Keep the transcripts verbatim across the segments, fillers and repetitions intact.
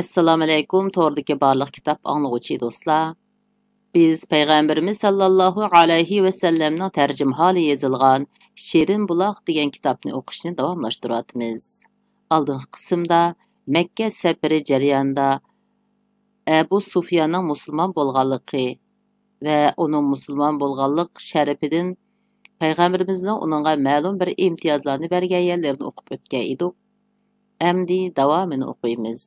ئەسسالامۇئەلەيكۇم، توردىكى بارلىق كىتاب ئاڭلىغۇچى دوستلار. بىز پەيغەمبىرىمىز ساللاللاھۇ ئەلەيھى ۋەسەللەمنىڭ تەرجىمىھالى يېزىلغان شېرىن بۇلاق دېگەن كىتابنى ئوقۇشنى داۋاملاشتۇرۇۋاتىمىز. ئالدىنقى قىسىمدا مەككە سەپىرى جەريانىدا ئەبۇ سۇفياننىڭ مۇسۇلمان بولغانلىقى ۋە ئۇنىڭ مۇسۇلمان بولغانلىق شەرىپىدىن پەيغەمبىرىمىزنىڭ ئۇنىڭغا مەلۇم بىر ئىمتىيازلارنى بەرگەن يەرلىرىنى ئوقۇپ ئۆتكەن ئىدۇق. ئەمدى داۋامىنى ئوقۇيمىز.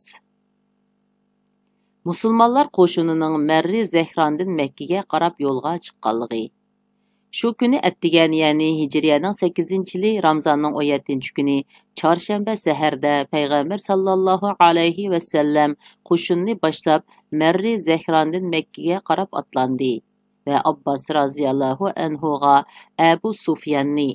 مۇسۇلمانلار قوشۇنىنىڭ مەررى زەھراندىن مەككىگە قاراپ يولغا چىققانلىقى. شۇ كۈنى ئەتىگەن، يەنى ھىجرىيەنىڭ سەككىزىنچى يىلى رامزاننىڭ ئون يەتتىنچى كۈنى چارشەنبە سەھەردە پەيغەمبەر ساللاللاھۇ ئەلەيھى ۋەسەللەم قوشۇننى باشلاپ مەررى زەھراندىن مەككىگە قاراپ ئاتلاندى ۋە ئابباس رازىياللاھۇ ئەنھۇغا ئەبۇ سۇفياننى،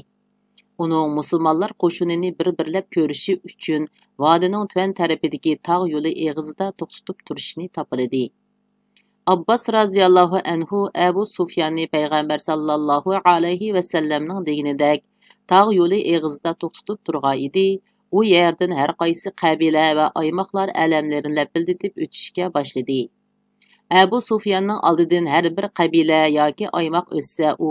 ئۇنىڭ مۇسۇلمانلار قوشۇنىنى بىر-بىرلەپ كۆرۈشى ئۈچۈن ۋادىنىڭ تۆۋەن تەرىپىدىكى تاغ يولى ئېغىزىدا توختىتىپ تۇرۇشنى تاپىلىدى. ئابباس رازىياللاھۇ ئەنھۇ ئەبۇ سۇفياننى پەيغەمبەر ساللاللاھۇ ئەلەيھى ۋەسەللەمنىڭ دېگىنىدەك تاغ يولى ئېغىزىدا توختىتىپ تۇرغان ئىدى. ئۇ يەردىن ھەر قايسى قەبىلە ۋە ئايماقلار ئەلەملىرىنى لەپىلدىتىپ ئۆتۈشكە باشلىدى. ئەبۇ سۇفياننىڭ ئالدىدىن ھەر بىر قەبىلە ياكى ئايماق ئۆتسە، ئۇ،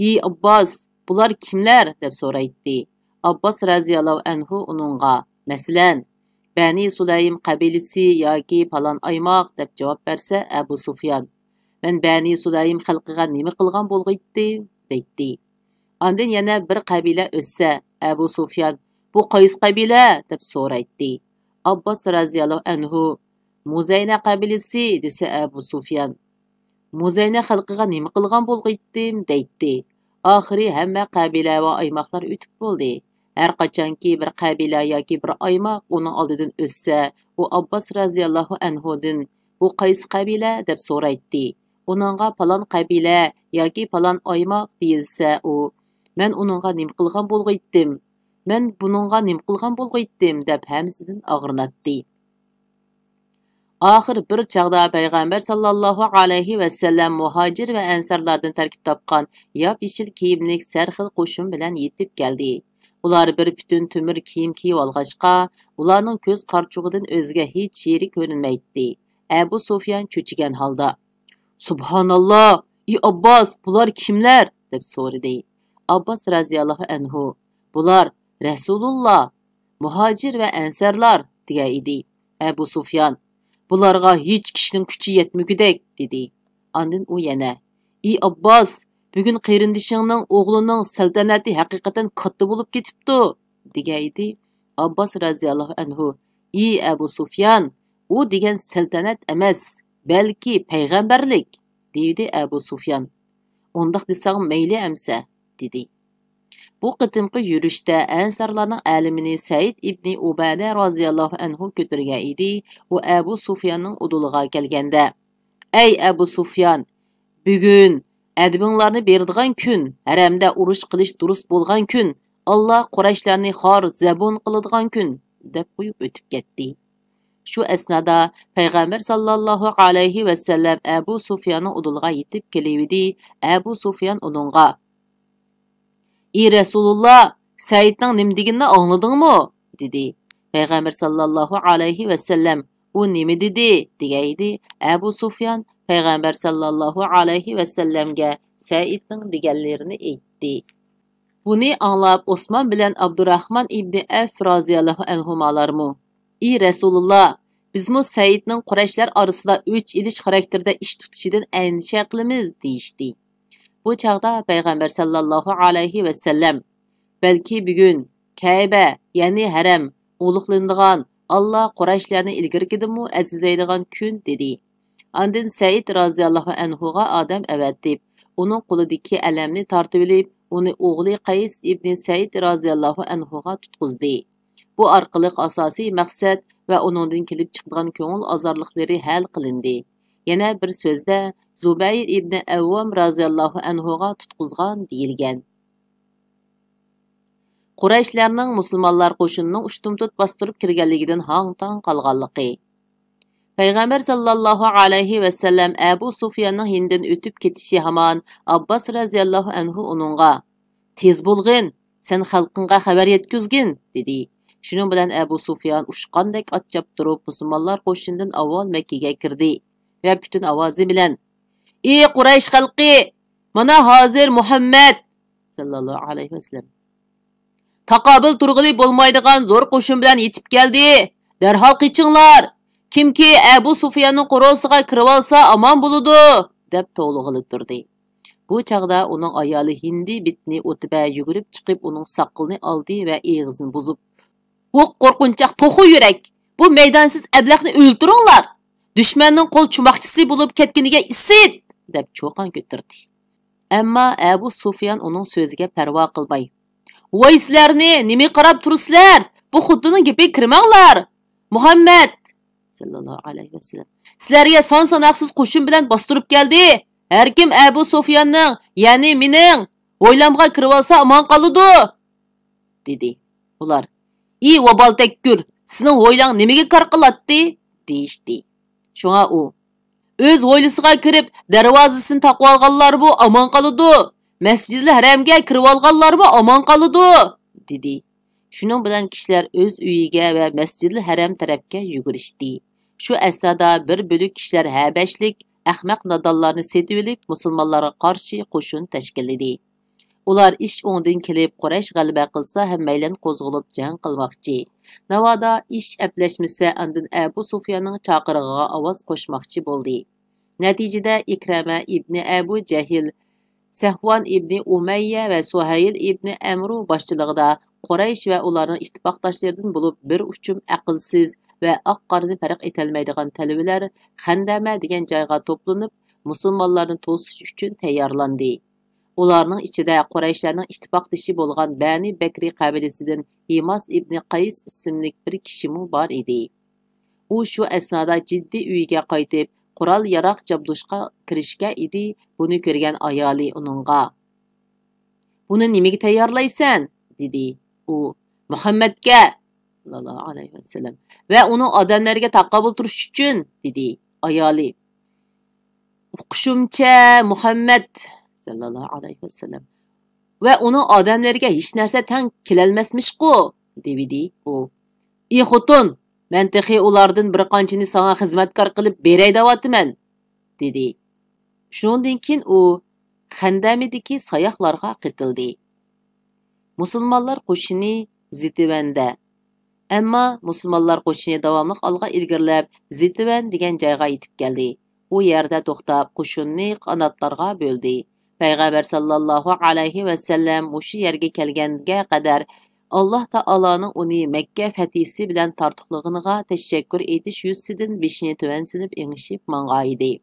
«ئى ئابباس، بۇلار كىملەر؟» دەپ سورايتتى. ئابباس رازىياللاھۇ ئەنھۇ ئۇنىڭغا، مەسىلەن، «بەنى سۇلەيم قەبىلىسى ياكى پالان ئايماق» دەپ جاۋاب بەرسە، ئەبۇ سۇفيان، «مەن بەنى سۇلەيم خەلقىگە نېمە قىلغان بولغىيتتىم؟» دەيتتى. ئاندىن يەنە بىر قەبىلە ئۆتسە، ئەبۇ سۇفيان، «بۇ قايسى قەبىلە؟» دەپ سورايتتى. ئابباس رازىياللاھۇ ئەنھۇ، «مۇزەينە قەبىلىسى» دېسە، ئەبۇ سۇفيان، «مۇزەينە خەلقىگە نېمە قىلغان بولغىيتتىم؟» دەيتتى. ئاخىرى ھەممە قەبىلە ۋە ئايماقلار ئۆتۈپ بولدى. ھەر قاچانكى بىر قەبىلە ياكى بىر ئايماق ئۇنىڭ ئالدىدىن ئۆتسە، ئۇ ئابباس رازىياللاھۇ ئەنھۇدىن، «بۇ قايسى قەبىلە؟» دەپ سورايتتى. ئۇنىڭغا «پالان قەبىلە ياكى پالان ئايماق» دېيىلسە، ئۇ، «مەن ئۇنىڭغا نېمە قىلغان بولغىيتتىم؟ مەن بۇنىڭغا نېمە قىلغان بولغىيتتىم؟» دەپ ھەممىسىدىن ئاغرىناتتى. ئاخىر بىر چاغدا پەيغەمبەر ساللاللاھۇ ئەلەيھى ۋەسەللەم مۇھاجىر ۋە ئەنسارلاردىن تەركىب تاپقان ياپيېشىل كىيىملىك سەرخىل قوشۇن بىلەن يېتىپ كەلدى. ئۇلار بىر پۈتۈن تۆمۈر كىيىم كىيىۋالغاچقا، ئۇلارنىڭ كۆز قارىچۇقىدىن ئۆزگە ھېچ يېرى كۆرۈنمەيتتى. ئەبۇ سۇفيان چۆچۈگەن ھالدا، «سۇبھاناللا! ئى ئابباس، بۇلار كىملەر؟» دەپ سورىدى. ئابباس رازىياللاھۇ ئەنھۇ، «بۇلار رەسۇلۇللا، مۇھاجىر ۋە ئەنسارلار» دېگەن ئىدى. ئەبۇ سۇفيان، «بۇلارغا ھېچ كىشىنىڭ كۈچى يەتمىگۈدەك» دېدى. ئاندىن ئۇ يەنە، «ئى ئابباس، بۈگۈن قېرىندىشىڭنىڭ ئوغلىنىڭ سەلتەنەتى ھەقىقەتەن كاتتا بولۇپ كېتىپتۇ» دېگەن ئىدى. ئابباس رازىياللاھۇ ئەنھۇ، «ئى ئەبۇ سۇفيان، ئۇ دېگەن سەلتەنەت ئەمەس، بەلكى پەيغەمبەرلىك» دېيىدۇ ئەبۇ سۇفيان. «ئۇنداق دېسەڭ مەيلى ئەمسە» دېدى. بۇ قېتىمقى يۈرۈشتە ئەنسارلارنىڭ ئالىمىنى سەئىد ئىبنى ئۇبادە رازىياللاھۇ ئەنھۇ كۆتۈرگەن ئىدى. ئۇ ئەبۇ سۇفياننىڭ ئۇدۇلىغا كەلگەندە، «ئەي ئەبۇ سۇفيان، بۈگۈن ئەدىپىڭلارنى بېرىدىغان كۈن، ھەرەمدە ئۇرۇش قىلىش دۇرۇس بولغان كۈن، ئاللا قۇرەيشلەرنى خار زەبۇن قىلىدىغان كۈن» دەپ قويۇپ ئۆتۈپ كەتتى. شۇ ئەسنادا پەيغەمبەر ساللاللاھۇ ئەلەيھى ۋەسەللەم ئەبۇ سۇفياننىڭ ئۇدۇلىغا يېتىپ كېلىۋىدى. ئەبۇ سۇفيان ئۇنىڭغا، «ئى رەسۇلۇللا، سەئىدنىڭ نېمە دېگىنىنى ئاڭلىدىڭمۇ؟» دېدى. پەيغەمبەر ساللاللاھۇ ئەلەيھى ۋەسەللەم، «ئۇ نېمە دېدى؟» دېگەن ئىدى. ئەبۇ سۇفيان پەيغەمبەر ساللاللاھۇ ئەلەيھى ۋەسەللەمگە سەئىدنىڭ دېگەنلىرىنى ئېيتتى. بۇنى ئاڭلاپ ئوسمان بىلەن ئابدۇراخمان ئىبنى ئەف رازىياللاھۇ ئەنھۇمالارمۇ، «ئى رەسۇلۇللا، بىزمۇ سەئىدنىڭ قۇرەيشلەر ئارىسىدا ئۆچ ئېلىش خاراكتېرىدە ئىش تۇتۇشىدىن ئەندىشە قىلىمىز» دېيىشتى. بۇ چاغدا پەيغەمبەر ساللاللاھۇ ئەلەيھى ۋەسەللەم، «بەلكى بۈگۈن كەبە، يەنى ھەرەم، ئۇلۇغلىنىدىغان، ئاللا قۇرەيشلەرنى ئىلگىرىكىدىنمۇ ئەزىزلەيدىغان كۈن» دېدى. ئاندىن سەئىد رازىياللاھۇ ئەنھۇغا ئادەم ئەۋەتىپ، ئۇنىڭ قولىدىكى ئەلەمنى تارتىۋېلىپ، ئۇنى ئوغلى قەيس ئىبنى سەئىد رازىياللاھۇ ئەنھۇغا تۇتقۇزدى. بۇ ئارقىلىق ئاساسىي مەقسەت ۋە ئۇنىڭدىن كېلىپ چىقىدىغان كۆڭۈل ئازارلىقلىرى ھەل قىلىندى. يەنە بىر سۆزدە، زۇبەير ئىبنى ئەۋۋام رازىياللاھۇ ئەنھۇغا تۇتقۇزغان دېيىلگەن. قۇرەيشلەرنىڭ مۇسۇلمانلار قوشۇنىنىڭ ئۇشتۇمتۇت باستۇرۇپ كىرگەنلىكىدىن ھاڭ-تاڭ قالغانلىقى. پەيغەمبەر ساللاللاھۇ ئەلەيھى ۋەسەللەم ئەبۇ سۇفياننىڭ يېنىدىن ئۆتۈپ كېتىشى ھامان ئابباس رازىياللاھۇ ئەنھۇ ئۇنىڭغا، «تېز بولغىن، سەن خەلقىڭغا خەۋەر يەتكۈزگىن» دېدى. شۇنىڭ بىلەن ئەبۇ سۇفيان ئۇچقاندەك ئات چاپتۇرۇپ، مۇسۇلمانلار قوشۇنىدىن ئاۋۋال مەككىگە كىردى ۋە پۈتۈن ئاۋازى بىلەن، ئى قۇرەيش خەلقى! مانا ھازىر مۇھەممەد ساللاللاھۇ ئەلەيھى ۋەسەللەم تاقابىل تۇرغىلى بولمايدىغان زور قوشۇن بىلەن يېتىپ كەلدى. دەرھال قېچىڭلار! كىمكى ئەبۇ سۇفياننىڭ قورۇسىغا كىرىۋالسا ئامان بولىدۇ، دەپ توۋلىغىلى تۇردى. بۇ چاغدا ئۇنىڭ ئايالى ھىندى بىتنى ئۇتبە يۈگۈرۈپ چىقىپ، ئۇنىڭ ساقىلىنى ئالدى ۋە ئېغىزىنى بۇزۇپ، ھوق قورقۇنچاق توخۇ يۈرەك! بۇ مەيدانسىز ئەبلەخنى ئۆلتۈرۈڭلار! دۈشمەننىڭ قول چۇماقچىسى بولۇپ كەتكىنىگە ئىسىت! دەپ چۇقان كۆتۈردى. ئەمما ئەبۇ سۇفيان ئۇنىڭ سۆزىگە پەرۋا قىلماي، ۋاي سىلەرنى، نېمىگە قاراپ تۇرىسىلەر؟ بۇ خوتۇننىڭ گېپىگە كىرمەڭلار! مۇھەممەد ساللاللاھۇ ئەلەيھى ۋەسەللەم سىلەرگە سان-ساناقسىز قوشۇن بىلەن باستۇرۇپ كەلدى. ھەركىم ئەبۇ سۇفياننىڭ، يەنى مېنىڭ، ھويلامغا كىرىۋالسا ئامان قالىدۇ، دېدى. ئۇلار، ئى ۋابال تەككۈر، سېنىڭ ھويلاڭ نېمىگە كار قىلاتتى؟ دېيىشتى. شۇڭا ئۇ، ئۆز ھويلىسىغا كىرىپ، دەرۋازىسىنى تاقىۋالغانلارمۇ ئامان قالىدۇ، مەسجىدىل ھەرەمگە كىرىۋالغانلارمۇ ئامان قالىدۇ، دېدى. شۇنىڭ بىلەن كىشىلەر ئۆز ئۆيىگە ۋە مەسجىدىل ھەرەم تەرەپكە يۈگۈرۈشتى. شۇ ئەسنادا بىر بۆلەك كىشىلەر ھەبەشلىك ئەخمەق نادانلارنى سېتىۋېلىپ، مۇسۇلمانلارغا قارشى قوشۇن تەشكىللىدى. ئۇلار ئىش ئوڭىدىن كېلىپ، قۇرەيش غەلىبە قىلسا، ھەممەيلەن قوزغىلىپ جەڭ قىلماقچى. ناۋادا ئىش ئەپلەشمىسە، ئاندىن ئەبۇ سۇفياننىڭ چاقىرىقىغا ئاۋاز قوشماقچى بولدى. نەتىجىدە، ئىكرەمە ئىبنى ئەبۇ جەھىل، سەھۋان ئىبنى ئۇمەييە ۋە سۇھەيل ئىبنى ئەمرۇ باشچىلىقىدا قۇرەيش ۋە ئۇلارنىڭ ئىتتىپاقداشلىرىدىن بولۇپ بىر ئۇچۇم ئەقىلسىز ۋە ئاق-قارىنى پەرق ئېتەلمەيدىغان تەلۋىلەر خەندەمە دېگەن جايغا توپلىنىپ، مۇسۇلمانلارنى توسۇش ئۈچۈن تەييارلاندى. ئۇلارنىڭ ئىچىدە قۇرەيشلەرنىڭ ئىتتىپاقدىشى بولغان بەنى بەكرى قەبىلىسىدىن ھىماس ئىبنى قەيس ئىسىملىك بىر كىشىمۇ بار ئىدى. ئۇ شۇ ئەسنادا جىددىي ئۆيىگە قايتىپ، قورال-ياراغ جابدۇشقا كىرىشكەن ئىدى، بۇنى كۆرگەن ئايالى ئۇنىڭغا، بۇنى نېمىگە تەييارلايسەن؟ دېدى. ئۇ، مۇھەممەدكە ساللاللاھۇ ئەلەيھى ۋەسەللەم ۋە ئۇنىڭ ئادەملىرىگە تاقابىل تۇرۇش ئۈچۈن، دېدى. ئايالى، ئۇقۇشۇمچە، مۇھەممەد ساللاللاھۇ ئەلەيھى ۋەسەللەم ۋە ئۇنىڭ ئادەملىرىگە ھېچ نەرسە تەڭ كېلەلمەسمىشقۇ؟ دېۋىدى ئۇ. ئى خوتۇن، مەن تېخى ئۇلاردىن بىر قانچىنى ساڭا خىزمەتكار قىلىپ بېرەي دەۋاتىمەن، دېدى. شۇنىڭدىن كېيىن ئۇ خەندەمىدىكى ساياھلارغا قېتىلدى. مۇسۇلمانلار قوشۇنى زېتىۋەندە. ئەمما مۇسۇلمانلار قوشۇنى داۋاملىق ئالغا ئىلگىرىلەپ، زېتىۋەن دېگەن جايغا يېتىپ كەلدى. ئۇ يەردە توختاپ، قوشۇننى قاناتلارغا بۆلدى. پەيغەمبەر ساللاللاھۇ ئەلەيھى ۋەسەللەم مۇشۇ يەرگە كەلگەنگە قەدەر، ئاللاھ تائالانىڭ ئۇنى مەككە فەتھىسى بىلەن تارتۇقلىغىنىغا تەشەككۈر ئېيتىش يۈزىسىدىن بېشىنى تۆۋەن سېلىپ ئېڭىشىپ ماڭغانىدى.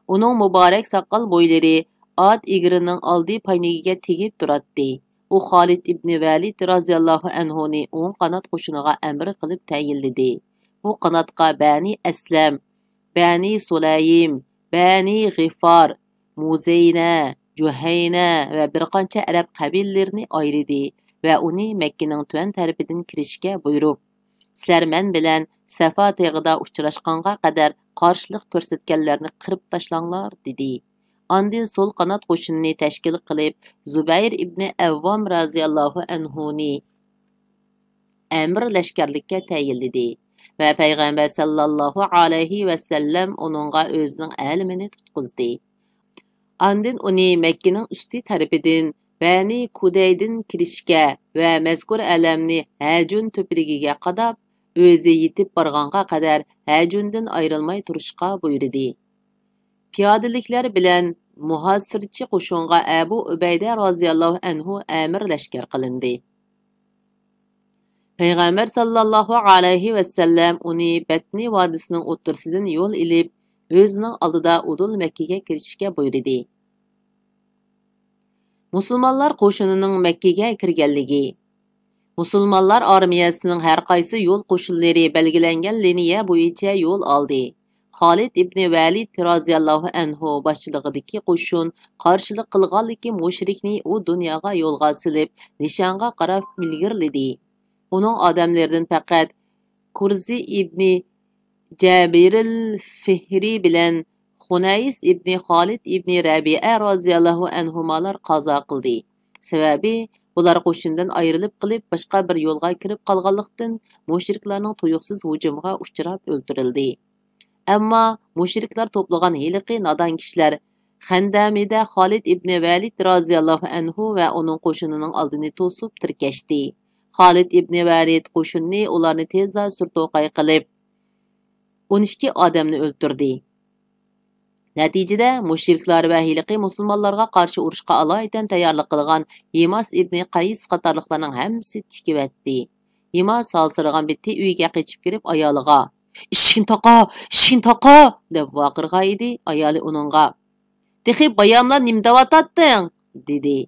ئۇنىڭ مۇبارەك ساقال بويلىرى ئات ئېگىرىنىڭ ئالدى پاينىگىگە تېگىپ تۇراتتى. ئۇ خالىد ئىبنى ۋەلىد رازىياللاھۇ ئەنھۇنى ئوڭ قانات قوشۇنىغا ئەمىر قىلىپ تەيىنلىدى. بۇ قاناتقا بەنى ئەسلەم، بەنى سۇلەيم، بەنى غىفار، مۇزەينە، جۇھەينە ۋە بىر قانچە ئەرەب قەبىلىلىرىنى ئايرىدى ۋە ئۇنى مەككىنىڭ تۆۋەن تەرىپىدىن كىرىشكە بۇيرۇپ، سىلەر مەن بىلەن سەفا تېغىدا ئۇچراشقانغا قەدەر قارشىلىق كۆرسەتكەنلەرنى قىرىپ تاشلاڭلار، دېدى. ئاندىن سول قانات قوشۇنىنى تەشكىل قىلىپ، زۇبەير ئىبنى ئەۋۋام رازىياللاھۇ ئەنھۇنى ئەمىر لەشكەرلىككە تەيىنلىدى ۋە پەيغەمبەر ساللاللاھۇ ئەلەيھى ۋەسەللەم ئۇنىڭغا ئۆزىنىڭ ئەلىمىنى تۇتقۇزدى. ئاندىن ئۇنى مەككىنىڭ ئۈستى تەرىپىدىن بەنى كۇدەيدىن كىرىشكە ۋە مەزكۇر ئەلەمنى ھەجۇن تۆپىلىكىگە قاداپ، ئۆزى يېتىپ بارغانغا قەدەر ھەجۇندىن ئايرىلماي تۇرۇشقا بۇيرۇدى. پىيادىلىكلەر بىلەن مۇھاسىرچى قوشۇنغا ئەبۇ ئۇبەيدە رازىياللاھۇ ئەنھۇ ئەمىر لەشكەر قىلىندى. پەيغەمبەر ساللاللاھۇ ئەلەيھى ۋەسەللەم ئۇنى بەتنى ۋادىسىنىڭ ئوتتۇرىسىدىن يول ئېلىپ، ئۆزىنىڭ ئالدىدا ئۇدۇل مەككىگە كىرىشكە بۇيرۇدى. مۇسۇلمانلار قوشۇنىنىڭ مەككىگە كىرگەنلىكى. مۇسۇلمانلار ئارمىيەسىنىڭ ھەر قايسى يول قوشۇنلىرى بەلگىلەنگەن لىنىيە بويىچە يول ئالدى. خالىد ئىبنى ۋەلىد رازىياللاھۇ ئەنھۇ باشچىلىقىدىكى قوشۇن قارشىلىق قىلغانلىكى مۇشرىكنى ئۇ دۇنياغا يولغا سېلىپ، نىشانغا قاراپ ئىلگىرىلىدى. ئۇنىڭ ئادەملىرىدىن پەقەت كۇرزى ئىبنى جەبىرىل فىھرى بىلەن خۇنەيس ئىبنى خالىد ئىبنى رەبىئە رازىياللاھۇ ئەنھۇمالار قازا قىلدى. سەۋەبى، بۇلار قوشۇندىن ئايرىلىپ قېلىپ، باشقا بىر يولغا كىرىپ قالغانلىقتىن، مۇشرىكلارنىڭ تۇيۇقسىز ھۇجۇمىغا ئۇچراپ ئۆلتۈرۈلدى. ئەمما مۇشرىكلار توپلىغان ھېلىقى نادان كىشىلەر خەندەمىدە خالىد ئىبنى ۋەلىد رازىياللاھۇ ئەنھۇ ۋە ئۇنىڭ قوشۇنىنىڭ ئالدىنى توسۇپ تىركەشتى. خالىد ئىبنى ۋەلىد قوشۇنى ئۇلارنى تېزلا سۈر توقاي قىلىپ، ئون ئىككى ئادەمنى ئۆلتۈردى. نەتىجىدە، مۇشرىكلار ۋە ھېلىقى مۇسۇلمانلارغا قارشى ئۇرۇشقا ئالايىتەن تەييارلىق قىلغان ھىماس ئىبنى قەيس قاتارلىقلارنىڭ ھەممىسى تىكىۋەتتى. ھىماس ھالسىرىغان بېتى ئۆيىگە قېچىپ كىرىپ، ئايالىغا، «ئىشىكنى تاقا! ئىشىكنى تاقا!» دەپ ۋارقىرىغان ئىدى. ئايالى ئۇنىڭغا، «تېخى باياملا نېمە دەۋاتاتتىڭ؟» دېدى.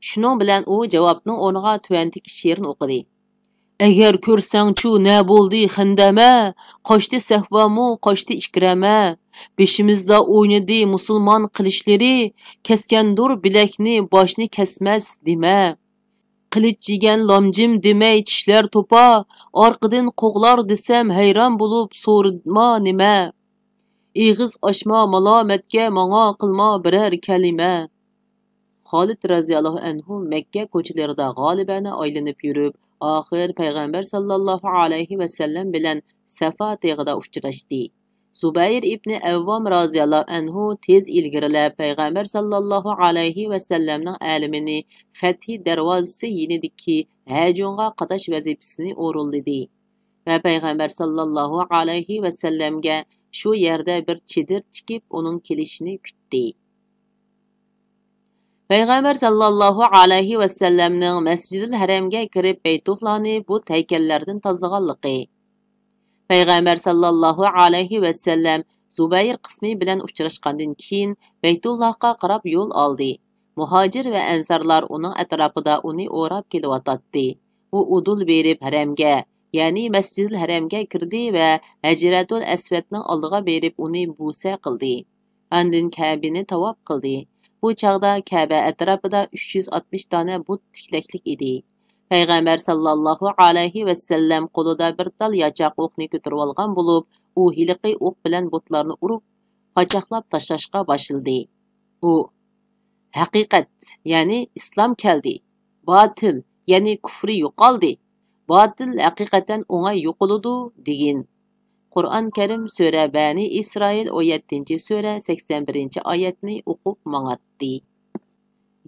شۇنىڭ بىلەن ئۇ جاۋابنىڭ ئورنىغا تۆۋەندىكى شېئىرنى ئوقۇدى. «ئەگەر كۆرسەڭچۇ نە بولدى خەندەمە، قاچتى سەھۋامۇ، قاچتى ئىكرەمە. بېشىمىزدا ئوينىدى مۇسۇلمان قىلىچلىرى، كەسكەندۇر بىلەكنى، باشنى كەسمەس دېمە. قىلىچ يېگەن لامجىم دېمەي چىشلەر توپا، ئارقىدىن قوغلار دېسەم ھەيران بولۇپ سورىما نېمە؟ ئېغىز ئاچما مالامەتكە ماڭا قىلما بىرەر كەلىمە.» خالىد رەزىياللاھۇ ئەنھۇ مەككە كوچىلىرىدا غالىبانە ئايلىنىپ يۈرۈپ، ئاخىر پەيغەمبەر ساللاللاھۇ ئەلەيھى ۋەسەللەم بىلەن سەفا تېغىدا ئۇچراشتى. زۇبەير ئىبنى ئەۋۋام رازىياللاھۇ ئەنھۇ تېز ئىلگىرىلەپ، پەيغەمبەر ساللاللاھۇ ئەلەيھى ۋەسەللەمنىڭ ئەلىمىنى فەتھى دەرۋازىسى يېنىدىكى ھەجۇڭغا قاداش ۋەزىپىسىنى ئورۇنلىدى ۋە پەيغەمبەر ساللاللاھۇ ئەلەيھى ۋەسەللەمگە شۇ يەردە بىر چېدىر تىكىپ، ئۇنىڭ كېلىشىنى كۈتتى. پەيغەمبەر ساللاللاھۇ ئەلەيھى ۋەسەللەمنىڭ مەسجىدىل ھەرەمگە كىرىپ، بەيتۇللانى بۇت ھەيكەللەردىن تازىلىغانلىقى. پەيغەمبەر ساللاللاھۇ ئەلەيھى ۋەسەللەم زۇبەير قىسمى بىلەن ئۇچراشقاندىن كېيىن، بەيتۇللاھقا قاراپ يول ئالدى. مۇھاجىر ۋە ئەنسارلار ئۇنىڭ ئەتراپىدا ئۇنى ئوراپ كېلىۋاتاتتى. ئۇ ئۇدۇل بېرىپ ھەرەمگە، يەنى مەسجىدىل ھەرەمگە كىردى ۋە ھەجرەتۇل ئەسۋەدنىڭ ئالدىغا بېرىپ ئۇنى بوسە قىلدى. ئاندىن كەبىنى تاۋاپ قىلدى. بۇ چاغدا كەبە ئەتراپىدا ئۈچ يۈز ئاتمىش دانە بۇت تىكلەكلىك ئىدى. پەيغەمبەر ساللاللاھۇ ئەلەيھى ۋەسەللەم قولىدا بىر تال ياچاق ئوقنى كۆتۈرۈۋالغان بولۇپ، ئۇ ھېلىقى ئوق بىلەن بۇتلارنى ئۇرۇپ، پاچاقلاپ تاشلاشقا باشلىدى. ئۇ، «ھەقىقەت، يەنى ئىسلام كەلدى. باتىل، يەنى كۇفرى يوقالدى. باتىل ھەقىقەتەن ئوڭاي يوقىلىدۇ» دېگىن. قۇرئان كەرىم، سۈرە بەنى ئىسرائىل، ئون يەتتىنچى سۈرە، سەكسەن بىرىنچى ئايەتنى ئوقۇپ ماڭاتتى.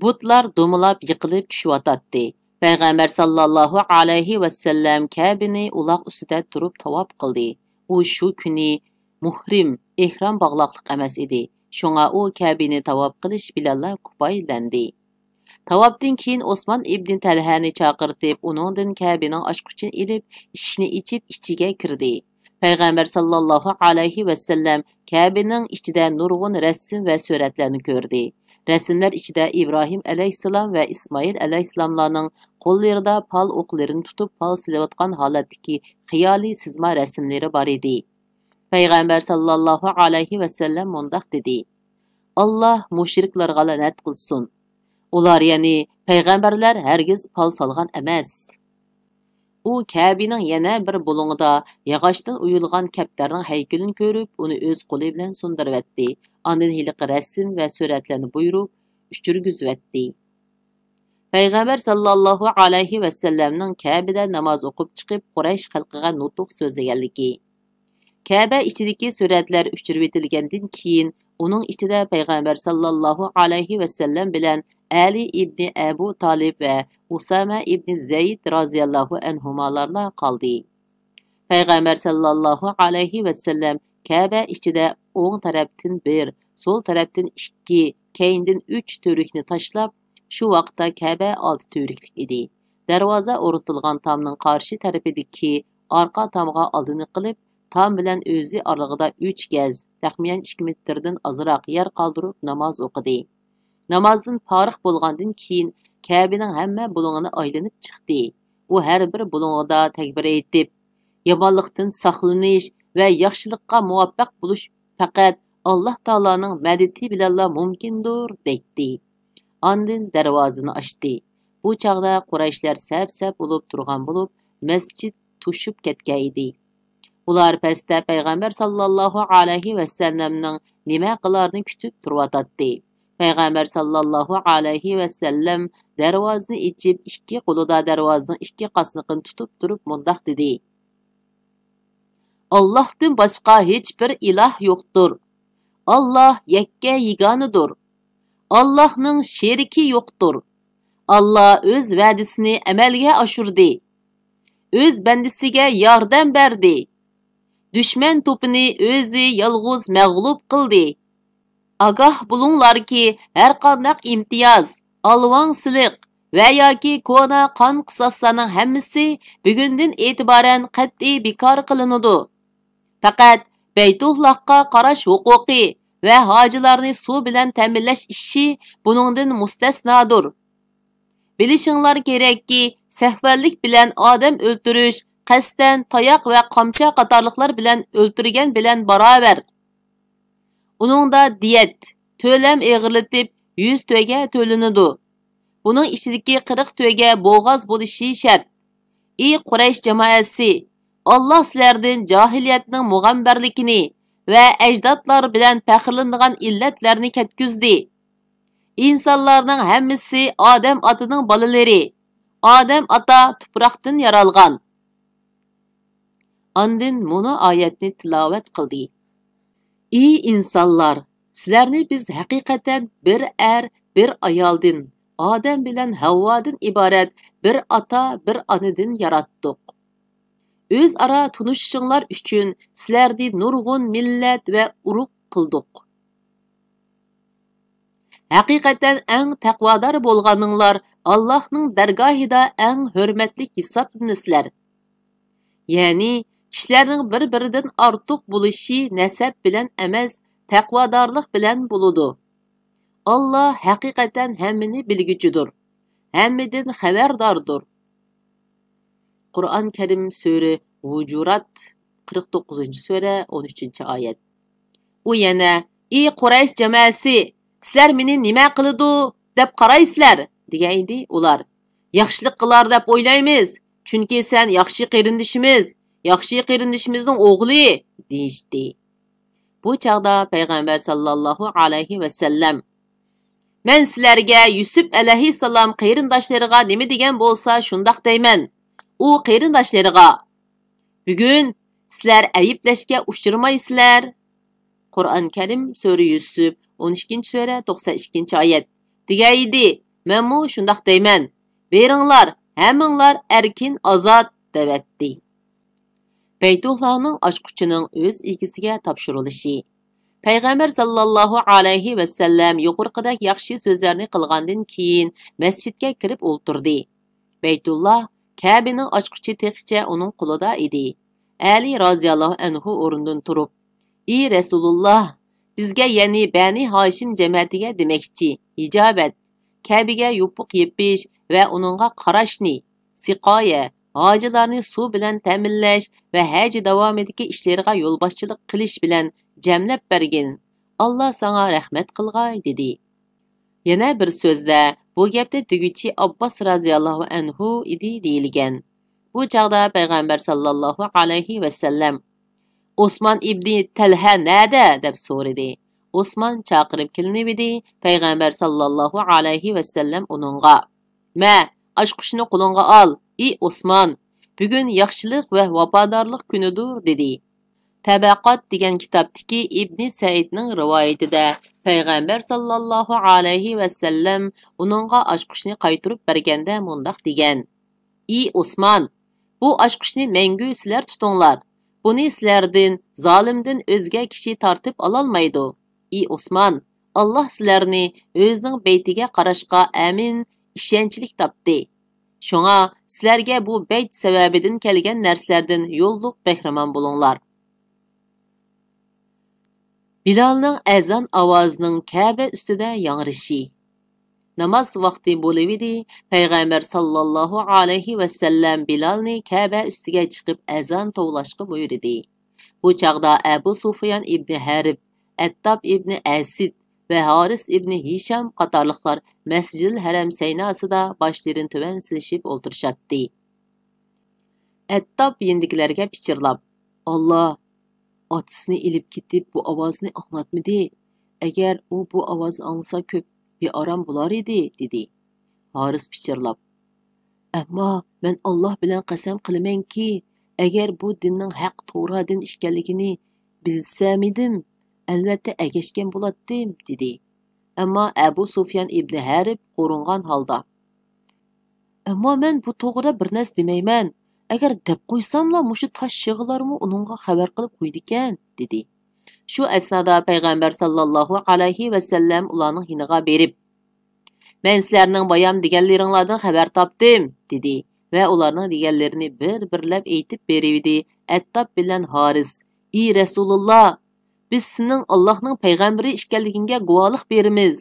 بۇتلار دومىلاپ يىقىلىپ چۈشۈۋاتاتتى. پەيغەمبەر ساللاللاھۇ ئەلەيھى ۋەسەللەم كەبىنى ئۇلاق ئۈستىدە تۇرۇپ تاۋاپ قىلدى. ئۇ شۇ كۈنى مۇھرىم، ئېھرام باغلاقلىق ئەمەس ئىدى. شۇڭا ئۇ كەبىنى تاۋاپ قىلىش بىلەنلا كۇپايىلەندى. تاۋاپتىن كېيىن ئوسمان ئىبنى تەلھەنى چاقىرتىپ، ئۇنىڭدىن كەبىنىڭ ئاچقۇچىنى ئېلىپ، ئىشىكنى ئېچىپ، ئىچىگە كىردى. پەيغەمبەر ساللاللاھۇ ئەلەيھى ۋەسەللەم كەبىنىڭ ئىچىدە نۇرغۇن رەسىم ۋە سۈرەتلەرنى كۆردى. رەسىملەر ئىچىدە ئىبراھىم ئەلەيھىسسالام ۋە ئىسمائىل ئەلەيھىسسالاملارنىڭ قوللىرىدا پال ئوقلىرىنى تۇتۇپ، پال سېلىۋاتقان ھالەتتىكى خىيالىي سىزما رەسىملىرى بار ئىدى. پەيغەمبەر ساللاللاھۇ ئەلەيھى ۋەسەللەم مۇنداق دېدى: «ئاللاھ مۇشرىكلارغا لەنەت قىلسۇن. ئۇلار، يەنى پەيغەمبەرلەر، ھەرگىز پال سالغان ئەمەس.» ئۇ كەبىنىڭ يەنە بىر بۇلۇڭىدا ياغاچتىن ئويۇلغان كەپتەرنىڭ ھەيكىلىنى كۆرۈپ، ئۇنى ئۆز قولى بىلەن سۇندۇرۇۋەتتى. ئاندىن ھېلىقى رەسىم ۋە سۈرەتلەرنى بۇيرۇپ، ئۆچۈرگۈزۈۋەتتى. پەيغەمبەر ساللاللاھۇ ئەلەيھى ۋەسەللەمنىڭ كەبىدە ناماز ئوقۇپ چىقىپ، قۇرەيش خەلقىگە نۇتۇق سۆزلىگەنلىكى. كەبە ئىچىدىكى سۈرەتلەر ئۆچۈرۈۋېتىلگەندىن كېيىن، ئۇنىڭ ئىچىدە پەيغەمبەر ساللاللاھۇ ئەلەيھى ۋەسەللەم بىلەن ئەلى ئىبنى ئەبۇ تالىپ ۋە ئۇسامە ئىبنى زەيد رازىياللاھۇ ئەنھۇمالارلا قالدى. پەيغەمبەر ساللاللاھۇ ئەلەيھى ۋەسەللەم كەبە ئىچىدە ئوڭ تەرەپتىن بىر، سول تەرەپتىن ئىككى، كەينىدىن ئۈچ تۈۋرۈكنى تاشلاپ، شۇ ۋاقىتتا كەبە ئالتە تۈۋرۈكلۈك ئىدى. دەرۋازا ئورنىتىلغان تامنىڭ قارشى تەرىپىدىكى ئارقا تامغا ئالدىنى قىلىپ، تام بىلەن ئۆزى ئارىلىقىدا ئۈچ گەز، تەخمىنەن ئىككى مېتىردىن ئازراق يەر قالدۇرۇپ ناماز ئوقۇدى. نامازدىن پارىغ بولغاندىن كېيىن، كەبىنىڭ ھەممە بۇلۇڭىنى ئايلىنىپ چىقتى. ئۇ ھەر بىر بۇلۇڭىدا تەكبىر ئېيتىپ، «يامانلىقتىن ساقلىنىش ۋە ياخشىلىققا مۇۋەپپەق بولۇش پەقەت ئاللاھ تائالانىڭ مەدىتى بىلەنلا مۇمكىندۇر» دەيتتى. ئاندىن دەرۋازىنى ئاچتى. بۇ چاغدا قۇرەيشلەر سەپ-سەپ بولۇپ تۇرغان بولۇپ، مەسچىت توشۇپ كەتكەن ئىدى. ئۇلار پەستە پەيغەمبەر ساللاللاھۇ ئەلەيھى ۋەسەللەمنىڭ نېمە قىلارىنى كۈتۈپ تۇرۇۋاتاتتى. پەيغەمبەر ساللاللاھۇ ئەلەيھى ۋەسەللەم دەرۋازىنى ئېچىپ، ئىككى قولىدا دەرۋازىنىڭ ئىككى قاسنىقىنى تۇتۇپ تۇرۇپ مۇنداق دېدى: «ئاللاھتىن باشقا ھېچبىر ئىلاھ يوقتۇر. ئاللاھ يەككە يېگانىدۇر. ئاللاھنىڭ شېرىكى يوقتۇر. ئاللاھ ئۆز ۋەدىسىنى ئەمەلگە ئاشۇردى. ئۆز بەندىسىگە ياردەم بەردى. دۈشمەن توپىنى ئۆزى يالغۇز مەغلۇپ قىلدى. ئاگاھ بولۇڭلاركى، ھەرقانداق ئىمتىياز، ئالۋاڭ سېلىق ۋە ياكى كونا قان قىساسلارنىڭ ھەممىسى بۈگۈندىن ئېتىبارەن قەتئىي بىكار قىلىنىدۇ. پەقەت بەيتۇللاھقا قاراش ھوقۇقى ۋە ھاجىلارنى سۇ بىلەن تەمىنلەش ئىشى بۇنىڭدىن مۇستەسنادۇر. بىلىشىڭلار كېرەككى، سەھۋەنلىك بىلەن ئادەم ئۆلتۈرۈش، قەستەن تاياق ۋە قامچا قاتارلىقلار بىلەن ئۆلتۈرگەن بىلەن باراۋەر. ئۇنىڭدا دىيەت، تۆلەم ئېغىرلىتىپ، يۈز تۆگە تۆلىنىدۇ. بۇنىڭ ئىچىدىكى قىرىق تۆگە بوغاز بولۇشى شەرت. ئى قۇرەيش جامائەسى، ئاللاھ سىلەردىن جاھىلىيەتنىڭ مۇغەمبەرلىكىنى ۋە ئەجدادلار بىلەن پەخىرلىنىدىغان ئىللەتلەرنى كەتكۈزدى. ئىنسانلارنىڭ ھەممىسى ئادەم ئاتىنىڭ بالىلىرى. ئادەم ئاتا تۇپراقتىن يارالغان. ئاندىن مۇنۇ ئايەتنى تىلاۋەت قىلدى: ئى ئىنسانلار، سىلەرنى بىز ھەقىقەتەن بىر ئەر، بىر ئايالدىن، ئادەم بىلەن ھەۋۋادىن ئىبارەت بىر ئاتا، بىر ئانىدىن ياراتتۇق. ئۆزئارا تونۇشۇشۇڭلار ئۈچۈن سىلەرنى نۇرغۇن مىللەت ۋە ئۇرۇق قىلدۇق. ھەقىقەتەن ئەڭ تەقۋادار بولغانىڭلار ئاللاھنىڭ دەرگاھىدا ئەڭ ھۆرمەتلىك ھېسابلىنىسىلەر. يەنى كىشىلەرنىڭ بىر-بىرىدىن ئارتۇق بولۇشى نەسەب بىلەن ئەمەس، تەقۋادارلىق بىلەن بولىدۇ. ئاللاھ ھەقىقەتەن ھەممىنى بىلگۈچىدۇر، ھەممىدىن خەۋەرداردۇر. قۇرئان كەرىم سۈرە ھۇجۇرات، قىرىق توققۇزىنچى سۈرە، ئون ئۈچىنچى ئايەت. ئۇ يەنە: ئى قۇرەيش جامائەسى، سىلەر مېنى نېمە قىلىدۇ دەپ قارايسىلەر؟ دېگەن ئىدى. ئۇلار: ياخشىلىق قىلار دەپ ئويلايمىز، چۈنكى سەن ياخشى قېرىندىشىمىز، ياخشى قېرىندىشىمىزنىڭ ئوغلى، دېيىشتى. بۇ چاغدا پەيغەمبەر ساللاللاھۇ ئەلەيھى ۋەسەللەم: مەن سىلەرگە يۈسۈپ ئەلەيھىسسالام قېرىنداشلىرىغا نېمە دېگەن بولسا، شۇنداق دەيمەن. ئۇ قېرىنداشلىرىغا: بۈگۈن سىلەر ئەيىبلەشكە ئۇچرىمايسىلەر. قۇرئان كەرىم سۈرە يۈسۈپ، ئون ئىككىنچى سۈرە، توقسان ئىككىنچى ئايەت. دېگەن ئىدى، مەنمۇ شۇنداق دەيمەن. بېرىڭلار، ھەممىڭلار ئەركىن ئازاد، دەۋەتتى. بەيتۇللاھنىڭ ئاچقۇچىنىڭ ئۆز ئىگىسىگە تاپشۇرۇلۇشى. پەيغەمبەر ساللاللاھۇ ئەلەيھى ۋەسەللەم يۇقىرىقىدەك ياخشى سۆزلەرنى قىلغاندىن كېيىن مەسچىتكە كىرىپ ئولتۇردى. بەيتۇللا، كەبىنىڭ ئاچقۇچى تېخىچە ئۇنىڭ قولىدا ئىدى. ئەلى رازىياللاھۇ ئەنھۇ ئورنىدىن تۇرۇپ: ئى رەسۇلۇللا، بىزگە، يەنى بەنى ھاشىم جەمەتىگە دېمەكچى، ھىجابەت، كەبىگە يوپۇق يېپىش ۋە ئۇنىڭغا قاراشنى، سىقايە، ھاجىلارنى سۇ بىلەن تەمىنلەش ۋە ھەج داۋامىدىكى ئىشلىرىغا يولباشچىلىق قىلىش بىلەن جەملەپ بەرگىن. ئاللا ساڭا رەھمەت قىلغاي، دېدى. يەنە بىر سۆزدە، بۇ گەپنى دېگۈچى ئابباس رازىياللاھۇ ئەنھۇ ئىدى دېيىلگەن. بۇ چاغدا پەيغەمبەر ساللاللاھۇ ئەلەيھى ۋەسەللەم: ئوسمان ئىبنى تەلھە نەدە؟ دەپ سورىدى. ئوسمان چاقىرىپ كېلىنىۋىدى، پەيغەمبەر ساللاللاھۇ ئەلەيھى ۋەسەللەم ئۇنىڭغا: مە، ئاچقۇچنى قولۇڭغا ئال، ئى ئوسمان، بۈگۈن ياخشىلىق ۋە ۋاپادارلىق كۈنىدۇر، دېدى. تەبەقات دېگەن كىتابتىكى ئىبنى سەئىدنىڭ رىۋايىتىدە پەيغەمبەر ساللاللاھۇ ئەلەيھى ۋەسەللەم ئۇنىڭغا ئاچقۇچنى قايتۇرۇپ بەرگەندە مۇنداق دېگەن: ئى ئوسمان، بۇ ئاچقۇچنى مەڭگۈ سىلەر تۇتۇڭلار. بۇنى سىلەردىن، زالىمدىن ئۆزگە كىشى تارتىپ ئالالمايدۇ. ئى ئوسمان، ئاللا سىلەرنى ئۆزىنىڭ بەيتىگە قاراشقا ئەمىن، ئىشەنچلىك تاپتى. شۇڭا سىلەرگە بۇ بەيت سەۋەبىدىن كەلگەن نەرسىلەردىن يوللۇق بەھرىمەن بولۇڭلار. بىلالنىڭ ئەزان ئاۋازىنىڭ كەبە ئۈستىدە ياڭرىشى. ناماز ۋاقتى بولۇۋىدى، پەيغەمبەر ساللاللاھۇ ئەلەيھى ۋەسەللەم بىلالنى كەبە ئۈستىگە چىقىپ ئەزان توۋلاشقا بۇيرۇدى. بۇ چاغدا ئەبۇ سۇفيان ئىبنى ھەرب، ئەتتاب ئىبنى ئەسىد ۋە ھارىس ئىبنى ھىشام قاتارلىقلار مەسجىدىل ھەرەم سەيناسىدا باشلىرىنى تۆۋەن سېلىشىپ ئولتۇرۇشاتتى. ئەتتاب يېنىدىكىلەرگە پىچىرلاپ: ئاللا ئاتىسىنى ئېلىپ كېتىپ، بۇ ئاۋازنى ئاڭلاتمىدى. ئەگەر ئۇ بۇ ئاۋازنى ئاڭلىسا، كۆپ بىئارام بولار ئىدى، دېدى. ھارىس پىچىرلاپ. ئەمما مەن ئاللاھ بىلەن قەسەم قىلىمەنكى، ئەگەر بۇ دىننىڭ ھەق توغرا دىن ئىكەنلىكىنى بىلسەمىدىم، ئەلۋەتتە ئەگەشكەن بولاتتىم، دېدى. ئەمما ئەبۇ سۇفيان ئىبنى ھەرب قورۇنغان ھالدا، ئەمما مەن بۇ توغرىدا بىر نەرسە دېمەيمەن. ئەگەر دەپ قويساملا، مۇشۇ تاش شېغىلارمۇ ئۇنىڭغا خەۋەر قىلىپ قويىدىكەن، دېدى. شۇ ئەسنادا پەيغەمبەر ساللاللاھۇ ئەلەيھى ۋەسەللەم ئۇلارنىڭ يېنىغا بېرىپ، مەن سىلەرنىڭ بايام دېگەنلىرىڭلاردىن خەۋەر تاپتىم، دېدى ۋە ئۇلارنىڭ دېگەنلىرىنى بىر-بىرلەپ ئېيتىپ بېرىۋىدى. ئەتتاب بىلەن ھارىس، ئى رەسۇلۇللا، بىز سېنىڭ ئاللاھنىڭ پەيغەمبىرى ئىكەنلىكىڭگە گۇۋاھلىق بېرىمىز.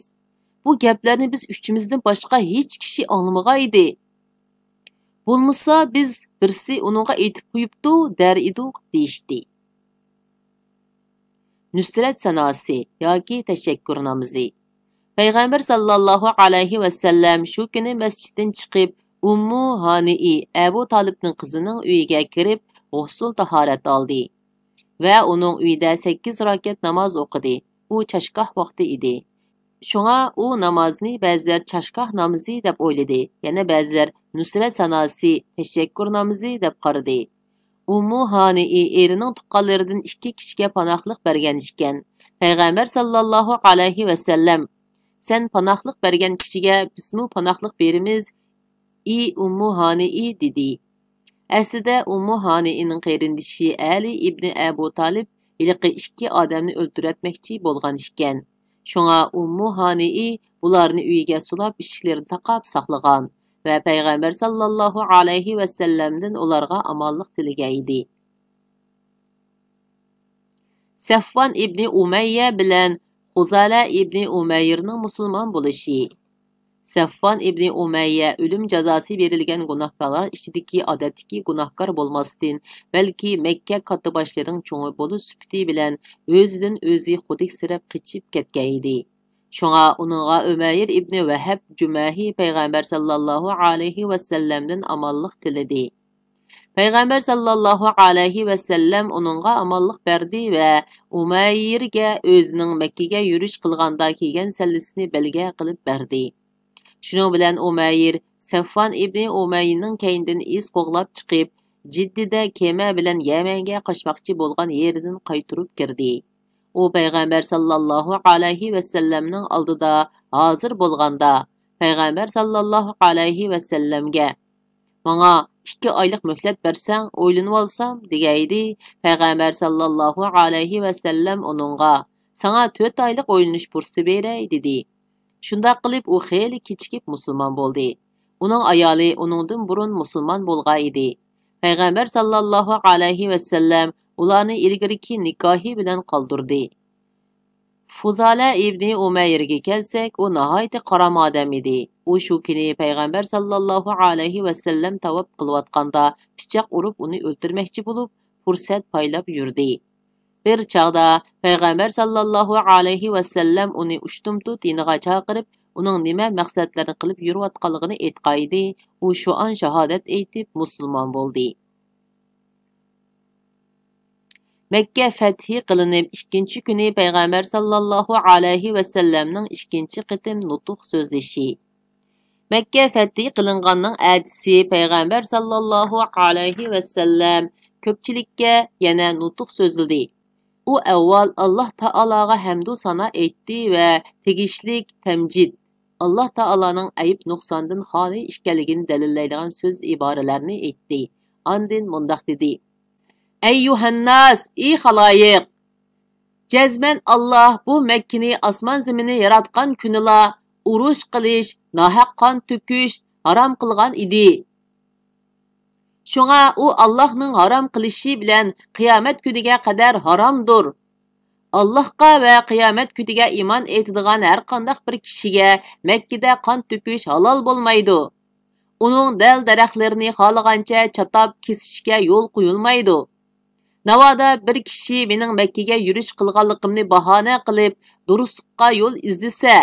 بۇ گەپلەرنى بىز ئۈچىمىزدىن باشقا ھېچ كىشى ئاڭلىمىغانىدى. بولمىسا، بىز بىرسى ئۇنىڭغا ئېيتىپ قويۇپتۇ دەر ئىدۇق، دېيىشتى. نۇسرەت ساناسى ياكى تەشەككۈر نامىزى. پەيغەمبەر ساللاللاھۇ ئەلەيھى ۋەسەللەم شۇ كۈنى مەسچىتتىن چىقىپ، ئۇممۇ ھانىئى، ئەبۇ تالىپنىڭ قىزىنىڭ ئۆيىگە كىرىپ، غۇسۇل تاھارەت ئالدى ۋە ئۇنىڭ ئۆيىدە سەككىز راكەت ناماز ئوقۇدى. ئۇ چاشگاھ ۋاقتى ئىدى. شۇڭا ئۇ نامازنى بەزىلەر چاشگاھ نامىزى دەپ ئويلىدى، يەنە بەزىلەر نۇسرەت ساناسى، تەشەككۈر نامىزى دەپ قارىدى. ئۇممۇ ھانىئى ئېرىنىڭ تۇغقانلىرىدىن ئىككى كىشىگە پاناھلىق بەرگەن ئىكەن. پەيغەمبەر ساللاللاھۇ ئەلەيھى ۋەسەللەم، سەن پاناھلىق بەرگەن كىشىگە بىزمۇ پاناھلىق بېرىمىز، ئى ئۇممۇ ھانىئى، دېدى. ئەسلىدە ئۇممۇ ھانىئىنىڭ قېرىندىشى ئەلى ئىبنى ئەبۇ تالىپ ھېلىقى ئىككى ئادەمنى ئۆلتۈرۈۋەتمەكچى بولغان ئىكەن. شۇڭا ئۇممۇ ھانىئى بۇلارنى ئۆيىگە سولاپ، ئىشىكلىرىنى تاقاپ ساقلىغان ۋە پەيغەمبەر ساللاللاھۇ ئەلەيھى ۋەسەللەمدىن ئۇلارغا ئامانلىق تىلىگەن ئىدى. سەفۋان ئىبنى ئۇمەييە بىلەن خۇزالە ئىبنى ئۇمەيرنىڭ مۇسۇلمان بولۇشى. سەفۋان ئىبنى ئۇمەييە ئۆلۈم جازاسى بېرىلگەن گۇناھكارلار ئىچىدىكى ئادەتتىكى گۇناھكار بولماستىن، بەلكى مەككە كاتتىباشلىرىنىڭ چوڭى بولۇش سۈپىتى بىلەن ئۆزىدىن ئۆزى خۇدۈكسىرەپ قېچىپ كەتكەن ئىدى. شۇڭا ئۇنىڭغا ئۇمەير ئىبنى ۋەھەب جۇمەھى پەيغەمبەر ساللاللاھۇ ئەلەيھى ۋەسەللەمدىن ئامانلىق تىلىدى. پەيغەمبەر ساللاللاھۇ ئەلەيھى ۋەسەللەم ئۇنىڭغا ئامانلىق بەردى ۋە ئۇمەيرگە ئۆزىنىڭ مەككىگە يۈرۈش قىلغاندا كىيگەن سەللىسىنى بەلگە قىلىپ بەردى. شۇنىڭ بىلەن ئۇمەير سەفۋان ئىبنى ئۇمەييىنىڭ كەينىدىن ئىز قوغلاپ چىقىپ، جىددىدە كېمە بىلەن يەمەنگە قاچماقچى بولغان يېرىدىن قايتۇرۇپ كىردى. ئۇ پەيغەمبەر ساللاللاھۇ ئەلەيھى ۋەسەللەمنىڭ ئالدىدا ھازىر بولغاندا، پەيغەمبەر ساللاللاھۇ ئەلەيھى ۋەسەللەمگە، ماڭا ئىككى ئايلىق مۆھلەت بەرسەڭ، ئويلىنىۋالسام، دېگەيدى. پەيغەمبەر ساللاللاھۇ ئەلەيھى ۋەسەللەم ئۇنىڭغا، ساڭا تۆت ئايلىق ئويلىنىش پۇرسىتى بېرەي، دېدى. شۇنداق قىلىپ، ئۇ خېلى كېچىكىپ مۇسۇلمان بولدى. ئۇنىڭ ئايالى ئۇنىڭدىن بۇرۇن مۇسۇلمان بولغان ئىدى. پەيغەمبەر ساللاللاھۇ ئەلەيھى ۋەسەللەم ئۇلارنى ئىلگىرىكى نىكاھى بىلەن قالدۇردى. فۇزالە ئىبنى ئۇمەيرگە كەلسەك، ئۇ ناھايىتى قارام ئادەم ئىدى. ئۇ شۇ كۈنى پەيغەمبەر ساللاللاھۇ ئەلەيھى ۋەسەللەم تاۋاپ قىلىۋاتقاندا پىچاق ئۇرۇپ ئۇنى ئۆلتۈرمەكچى بولۇپ، پۇرسەت پايلاپ يۈردى. بىر چاغدا پەيغەمبەر ساللاللاھۇ ئەلەيھى ۋەسەللەم ئۇنى ئۇشتۇمتۇت يېنىغا چاقىرىپ، ئۇنىڭ نېمە مەقسەتلەرنى قىلىپ يۈرۈۋاتقانلىقىنى ئېيتقانىدى. ئۇ شۇ ئان شاھادەت ئېيتىپ مۇسۇلمان بولدى. مەككە فەتھى قىلىنىپ ئىككىنچى كۈنى پەيغەمبەر ساللاللاھۇ ئەلەيھى ۋەسەللەمنىڭ ئىككىنچى قېتىم نۇتۇق سۆزلىشى. مەككە فەتھى قىلىنغاننىڭ ئەتىسى پەيغەمبەر ساللاللاھۇ ئەلەيھى ۋەسەللەم كۆپچىلىككە يەنە نۇتۇق سۆزلىدى. ئۇ ئەۋۋال ئاللاھ تائالاغا ھەمدۇ سانا ئېيتتى ۋە تېگىشلىك تەمجىد، ئاللاھ تائالانىڭ ئەيىب-نۇقساندىن خالىي ئىكەنلىكىنى دەلىللەيدىغان سۆز-ئىبارىلەرنى ئېيتتى. ئاندىن مۇنداق دېدى: ئەييۇھەنناس، ئى خالايىق! جەزمەن ئاللاھ بۇ مەككىنى ئاسمان-زېمىننى ياراتقان كۈنىلا ئۇرۇش قىلىش، ناھەق قان تۆكۈش ھارام قىلغان ئىدى. شۇڭا ئۇ ئاللاھنىڭ ھارام قىلىشى بىلەن قىيامەت كۈنىگە قەدەر ھارامدۇر. ئاللاھقا ۋە قىيامەت كۈنىگە ئىمان ئېيتىدىغان ھەرقانداق بىر كىشىگە مەككىدە قان تۆكۈش ھالال بولمايدۇ. ئۇنىڭ دەل-دەرەخلىرىنى خالىغانچە چاتاپ كېسىشكە يول قويۇلمايدۇ. ناۋادا بىر كىشى مېنىڭ مەككىگە يۈرۈش قىلغانلىقىمنى باھانە قىلىپ، دۇرۇسلۇققا يول ئىزدىسە،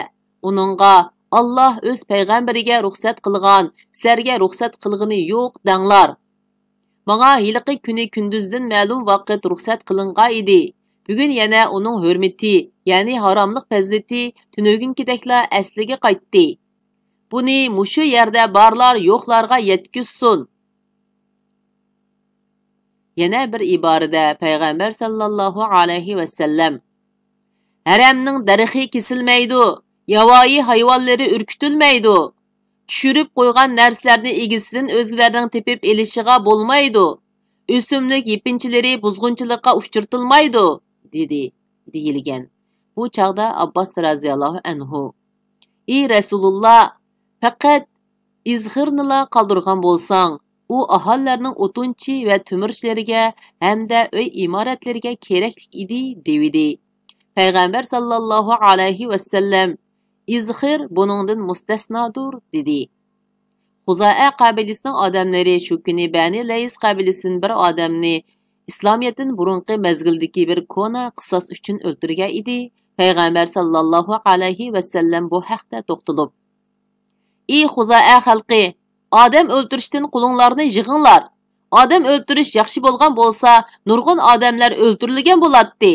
ئۇنىڭغا، «ئاللاھ ئۆز پەيغەمبىرىگە رۇخسەت قىلغان، سىلەرگە رۇخسەت قىلغىنى يوق» دەڭلار. ماڭا ھېلىقى كۈنى كۈندۈزدىن مەلۇم ۋاقىت رۇخسەت قىلىنغان ئىدى. بۈگۈن يەنە ئۇنىڭ ھۆرمىتى، يەنى ھاراملىق پەزىلىتى تۈنۈگۈنكىدەكلا ئەسلىگە قايتتى. بۇنى مۇشۇ يەردە بارلار يوقلارغا يەتكۈزسۇن. يەنە بىر ئىبارىدە پەيغەمبەر ساللاللاھۇ ئەلەيھى ۋەسەللەم، ھەرەمنىڭ دەرىخى كېسىلمەيدۇ، ياۋايى ھايۋانلىرى ئۈركۈتۈلمەيدۇ، چۈشۈرۈپ قويغان نەرسىلەرنى ئىگىسىدىن ئۆزگىلەرنىڭ تېپىپ ئېلىشىغا بولمايدۇ، ئۆسۈملۈك يېپىنچىلىرى بۇزغۇنچىلىققا ئۇچرىتىلمايدۇ، دېدى، دېيىلگەن. بۇ چاغدا ئابباس رازىياللاھۇ ئەنھۇ، ئى رەسۇلۇللا، پەقەت ئىزخىرنىلا قالدۇرغان بولساڭ، ئۇ ئاھالىلەرنىڭ ئوتۇنچى ۋە تۆمۈرچىلىرىگە ھەمدە ئۆي ئىمارەتلىرىگە كېرەكلىك ئىدى، دېۋىدى. پەيغەمبەر ساللاللاھۇ ئەلەيھى ۋەسەللەم، ئىزخىر بۇنىڭدىن مۇستەسنادۇر، دېدى. خۇزائە قەبىلىسىنىڭ ئادەملىرى شۇ كۈنى بەنى لەيس قەبىلىسىدىن بىر ئادەمنى ئىسلامىيەتتىن بۇرۇنقى مەزگىلدىكى بىر كونا قىساس ئۈچۈن ئۆلتۈرگەن ئىدى. پەيغەمبەر ساللاللاھۇ ئەلەيھى ۋەسەللەم بۇ ھەقتە توختىلىپ، ئى خۇزائە خەلقى، ئادەم ئۆلتۈرۈشتىن قولۇڭلارنى يىغىڭلار. ئادەم ئۆلتۈرۈش ياخشى بولغان بولسا، نۇرغۇن ئادەملەر ئۆلتۈرۈلگەن بولاتتى.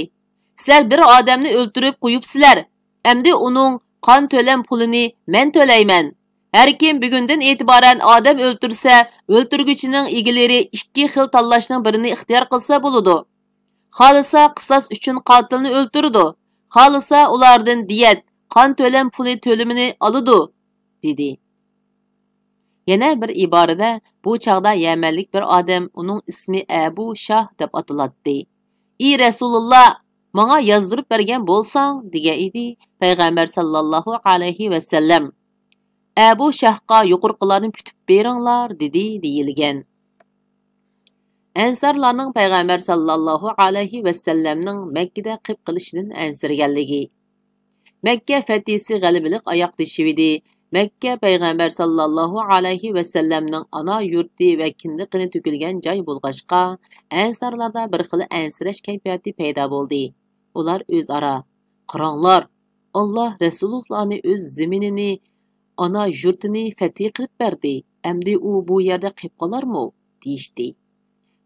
سىلەر بىر ئادەمنى ئۆلتۈرۈپ قويۇپسىلەر. ئەمدى ئۇنىڭ قان تۆلەم پۇلىنى مەن تۆلەيمەن. ھەركىم بۈگۈندىن ئېتىبارەن ئادەم ئۆلتۈرسە، ئۆلتۈرگۈچىنىڭ ئىگىلىرى ئىككى خىل تاللاشنىڭ بىرىنى ئىختىيار قىلسا بولىدۇ. خالىسا قىساس ئۈچۈن قاتىلنى ئۆلتۈرىدۇ، خالىسا ئۇلاردىن دىيەت، قان تۆلەم پۇلى تۆلىمىنى ئالىدۇ، دېدى. يەنە بىر ئىبارىدە، بۇ چاغدا يەمەنلىك بىر ئادەم، ئۇنىڭ ئىسمى ئەبۇ شاھ دەپ ئاتىلاتتى. ئى رەسۇلۇللا، ماڭا يازدۇرۇپ بەرگەن بولساڭ، دېگەن ئىدى پەيغەمبەر ساللاللاھۇ ئەلەيھى ۋەسەللەم. ئەبۇ شاھقا يۇقىرىقىلارنى پۈتۈپ بېرىڭلار، دېدى، دېيىلگەن. ئەنسارلارنىڭ پەيغەمبەر ساللاللاھۇ ئەلەيھى ۋەسەللەمنىڭ مەككىدە قېپ قېلىشىدىن ئەنسىرىگەنلىكى. مەككە فەتھىسى غەلىبىلىك ئاياغ تېشىۋىدى. مەككە پەيغەمبەر ساللاللاھۇ ئەلەيھى ۋەسەللەمنىڭ ئانا يۇرتى ۋە كىندىقىنى تۆكۈلگەن جاي بولغاچقا، ئەنسارلاردا بىر خىل ئەنسىرەش كەيپىياتى پەيدا بولدى. ئۇلار ئۆزئارا، «قاراڭلار، ئاللا رەسۇلۇللانى ئۆز زېمىنىنى، ئانا يۇرتىنى فەتھى قىلىپ بەردى، ئەمدى ئۇ بۇ يەردە قېپ قالارمۇ؟» دېيىشتى.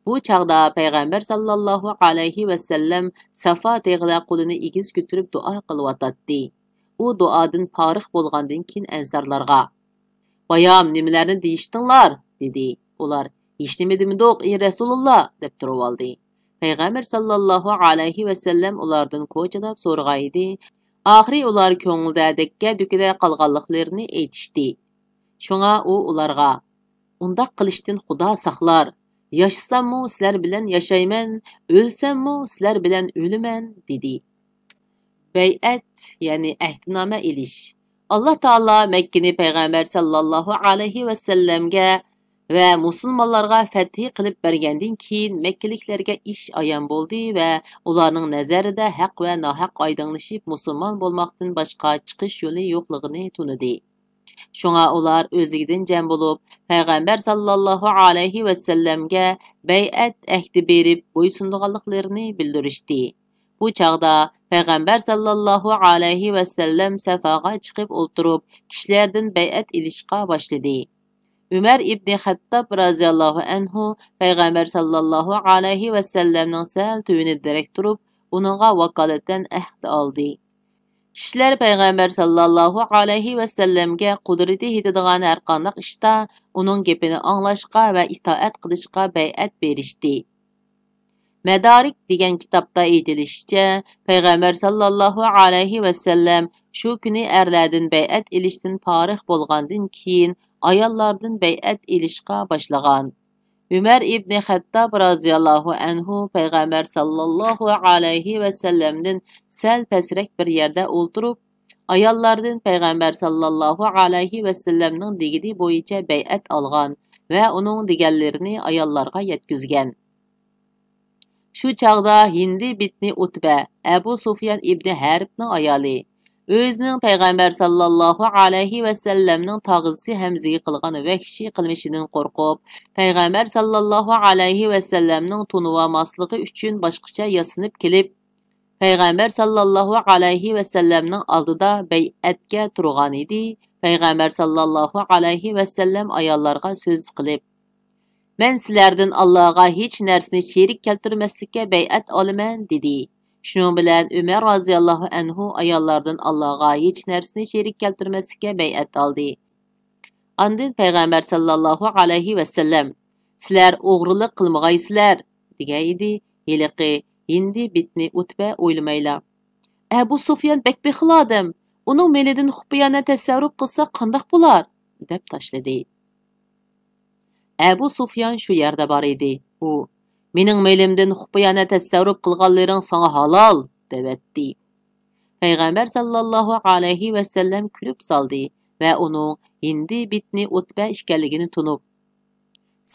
بۇ چاغدا پەيغەمبەر ساللاللاھۇ ئەلەيھى ۋەسەللەم سافا تېغىدا قولىنى ئېگىز كۆتۈرۈپ دۇئا قىلىۋاتاتتى. ئۇ دۇئادىن پارىخ بولغاندىن كېيىن ئەنسارلارغا، «بايام نېمىلەرنى دېيىشتىڭلار؟» دېدى. ئۇلار، «ھېچنېمە دېمىدۇق، ئى رەسۇلۇللا!» دەپ تۇرۇۋالدى. پەيغەمبەر ساللاللاھۇ ئەلەيھى ۋەسەللەم ئۇلاردىن كوچىلاپ سورىغان ئىدى. ئاخىرى ئۇلار كۆڭلىدە دەككە-دۈككىدە قالغانلىقلىرىنى ئېيتىشتى. شۇڭا ئۇ ئۇلارغا، «ئۇنداق قىلىشتىن خۇدا ساقلار. ياشىساممۇ سىلەر بىلەن ياشايمەن، ئۆلسەممۇ سىلەر بىلەن ئۆلىمەن» دېدى. بەيئەت، يەنى ئەھدىنامە ئېلىش. ئاللا تائالا مەككىنى پەيغەمبەر ساللاللاھۇ ئەلەيھى ۋەسەللەمگە ۋە مۇسۇلمانلارغا فەتھى قىلىپ بەرگەندىن كېيىن، مەككىلىكلەرگە ئىش ئايان بولدى ۋە ئۇلارنىڭ نەزەرىدە ھەق ۋە ناھەق ئايدىڭلىشىپ، مۇسۇلمان بولماقتىن باشقا چىقىش يولى يوقلۇقىنى تونۇدى. شۇڭا ئۇلار ئۆزلۈكىدىن جەم بولۇپ، پەيغەمبەر ساللاللاھۇ ئەلەيھى ۋەسەللەمگە بەيئەت ئەھدى بېرىپ بويسۇنىدىغانلىقلىرىنى بىلدۈرۈشتى. بۇ چاغدا پەيغەمبەر ساللاللاھۇ ئەلەيھى ۋەسەللەم سەفاغا چىقىپ ئولتۇرۇپ، كىشىلەردىن بەيئەت ئېلىشقا باشلىدى. ئۆمەر ئىبنى خەتتاب رازىياللاھۇ ئەنھۇ پەيغەمبەر ساللاللاھۇ ئەلەيھى ۋەسەللەمنىڭ سەل تۆۋىنىدىرەك تۇرۇپ، ئۇنىڭغا ۋاكالىتەن ئەھدە ئالدى. كىشىلەر پەيغەمبەر ساللاللاھۇ ئەلەيھى ۋەسەللەمگە قۇدرىتى يېتىدىغان ھەرقانداق ئىشتا ئۇنىڭ گېپىنى ئاڭلاشقا ۋە ئىتائەت قىلىشقا بەيئەت بېرىشتى. مەدارىك دېگەن كىتابتا ئېيتىلىشىچە، پەيغەمبەر ساللاللاھۇ ئەلەيھى ۋەسەللەم شۇ كۈنى ئەرلەردىن بەيئەت ئېلىشتىن پارىخ بولغاندىن كېيىن، ئاياللاردىن بەيئەت ئېلىشقا باشلىغان. ئۆمەر ئىبنى خەتتاب رازىياللاھۇ ئەنھۇ پەيغەمبەر ساللاللاھۇ ئەلەيھى ۋەسەللەمدىن سەل پەسرەك بىر يەردە ئولتۇرۇپ، ئاياللاردىن پەيغەمبەر ساللاللاھۇ ئەلەيھى ۋەسەللەمنىڭ دېگىنى بويىچە بەيئەت ئالغان ۋە ئۇنىڭ دېگەنلىرىنى ئاياللارغا يەتكۈزگەن. شۇ چاغدا ھىندى بىتنى ئۇتبە، ئەبۇ سۇفيان ئىبنى ھەربنىڭ ئايالى، ئۆزىنىڭ پەيغەمبەر ساللاللاھۇ ئەلەيھى ۋەسەللەمنىڭ تاغىسى ھەمزىگە قىلغان ۋەھشىي قىلمىشىدىن قورقۇپ، پەيغەمبەر ساللاللاھۇ ئەلەيھى ۋەسەللەمنىڭ تونۇۋالماسلىقى ئۈچۈن باشقىچە ياسىنىپ كېلىپ، پەيغەمبەر ساللاللاھۇ ئەلەيھى ۋەسەللەمنىڭ ئالدىدا بەيئەتكە تۇرغانىدى. پەيغەمبەر ساللاللاھۇ ئەلەيھى ۋەسەللەم ئاياللارغا سۆز قىلىپ، مەن سىلەردىن ئاللاغا ھېچ نەرسىنى شېرىك كەلتۈرمەسلىككە بەيئەت ئالىمەن، دېدى. شۇنىڭ بىلەن ئۆمەر رازىياللاھۇ ئەنھۇ ئاياللاردىن ئاللاغا ھېچ نەرسىنى شېرىك كەلتۈرمەسلىككە بەيئەت ئالدى. ئاندىن پەيغەمبەر ساللاللاھۇ ئەلەيھى ۋەسەللەم، «سىلەر ئوغرىلىق قىلمىغايسىلەر» دېگەن ئىدى. ھېلىقى ھىندى بىتنى ئۇتبە ئويلىمايلا، «ئەبۇ سۇفيان بەك بېخىل ئادەم، ئۇنىڭ مېلىدىن خۇپىيانە تەسەررۇپ قىلساق قانداق بولار؟» دەپ تاشلىدى. ئەبۇ سۇفيان شۇ يەردە بار ئىدى. ئۇ، «مېنىڭ مېلىمدىن خۇپىيانە تەسەررۇپ قىلغانلىرىڭ ساڭا ھالال» دەۋەتتى. پەيغەمبەر ساللاللاھۇ ئەلەيھى ۋەسەللەم كۈلۈپ سالدى ۋە ئۇنىڭ ھىندى بىتنى ئۇتبە ئىكەنلىكىنى تونۇپ،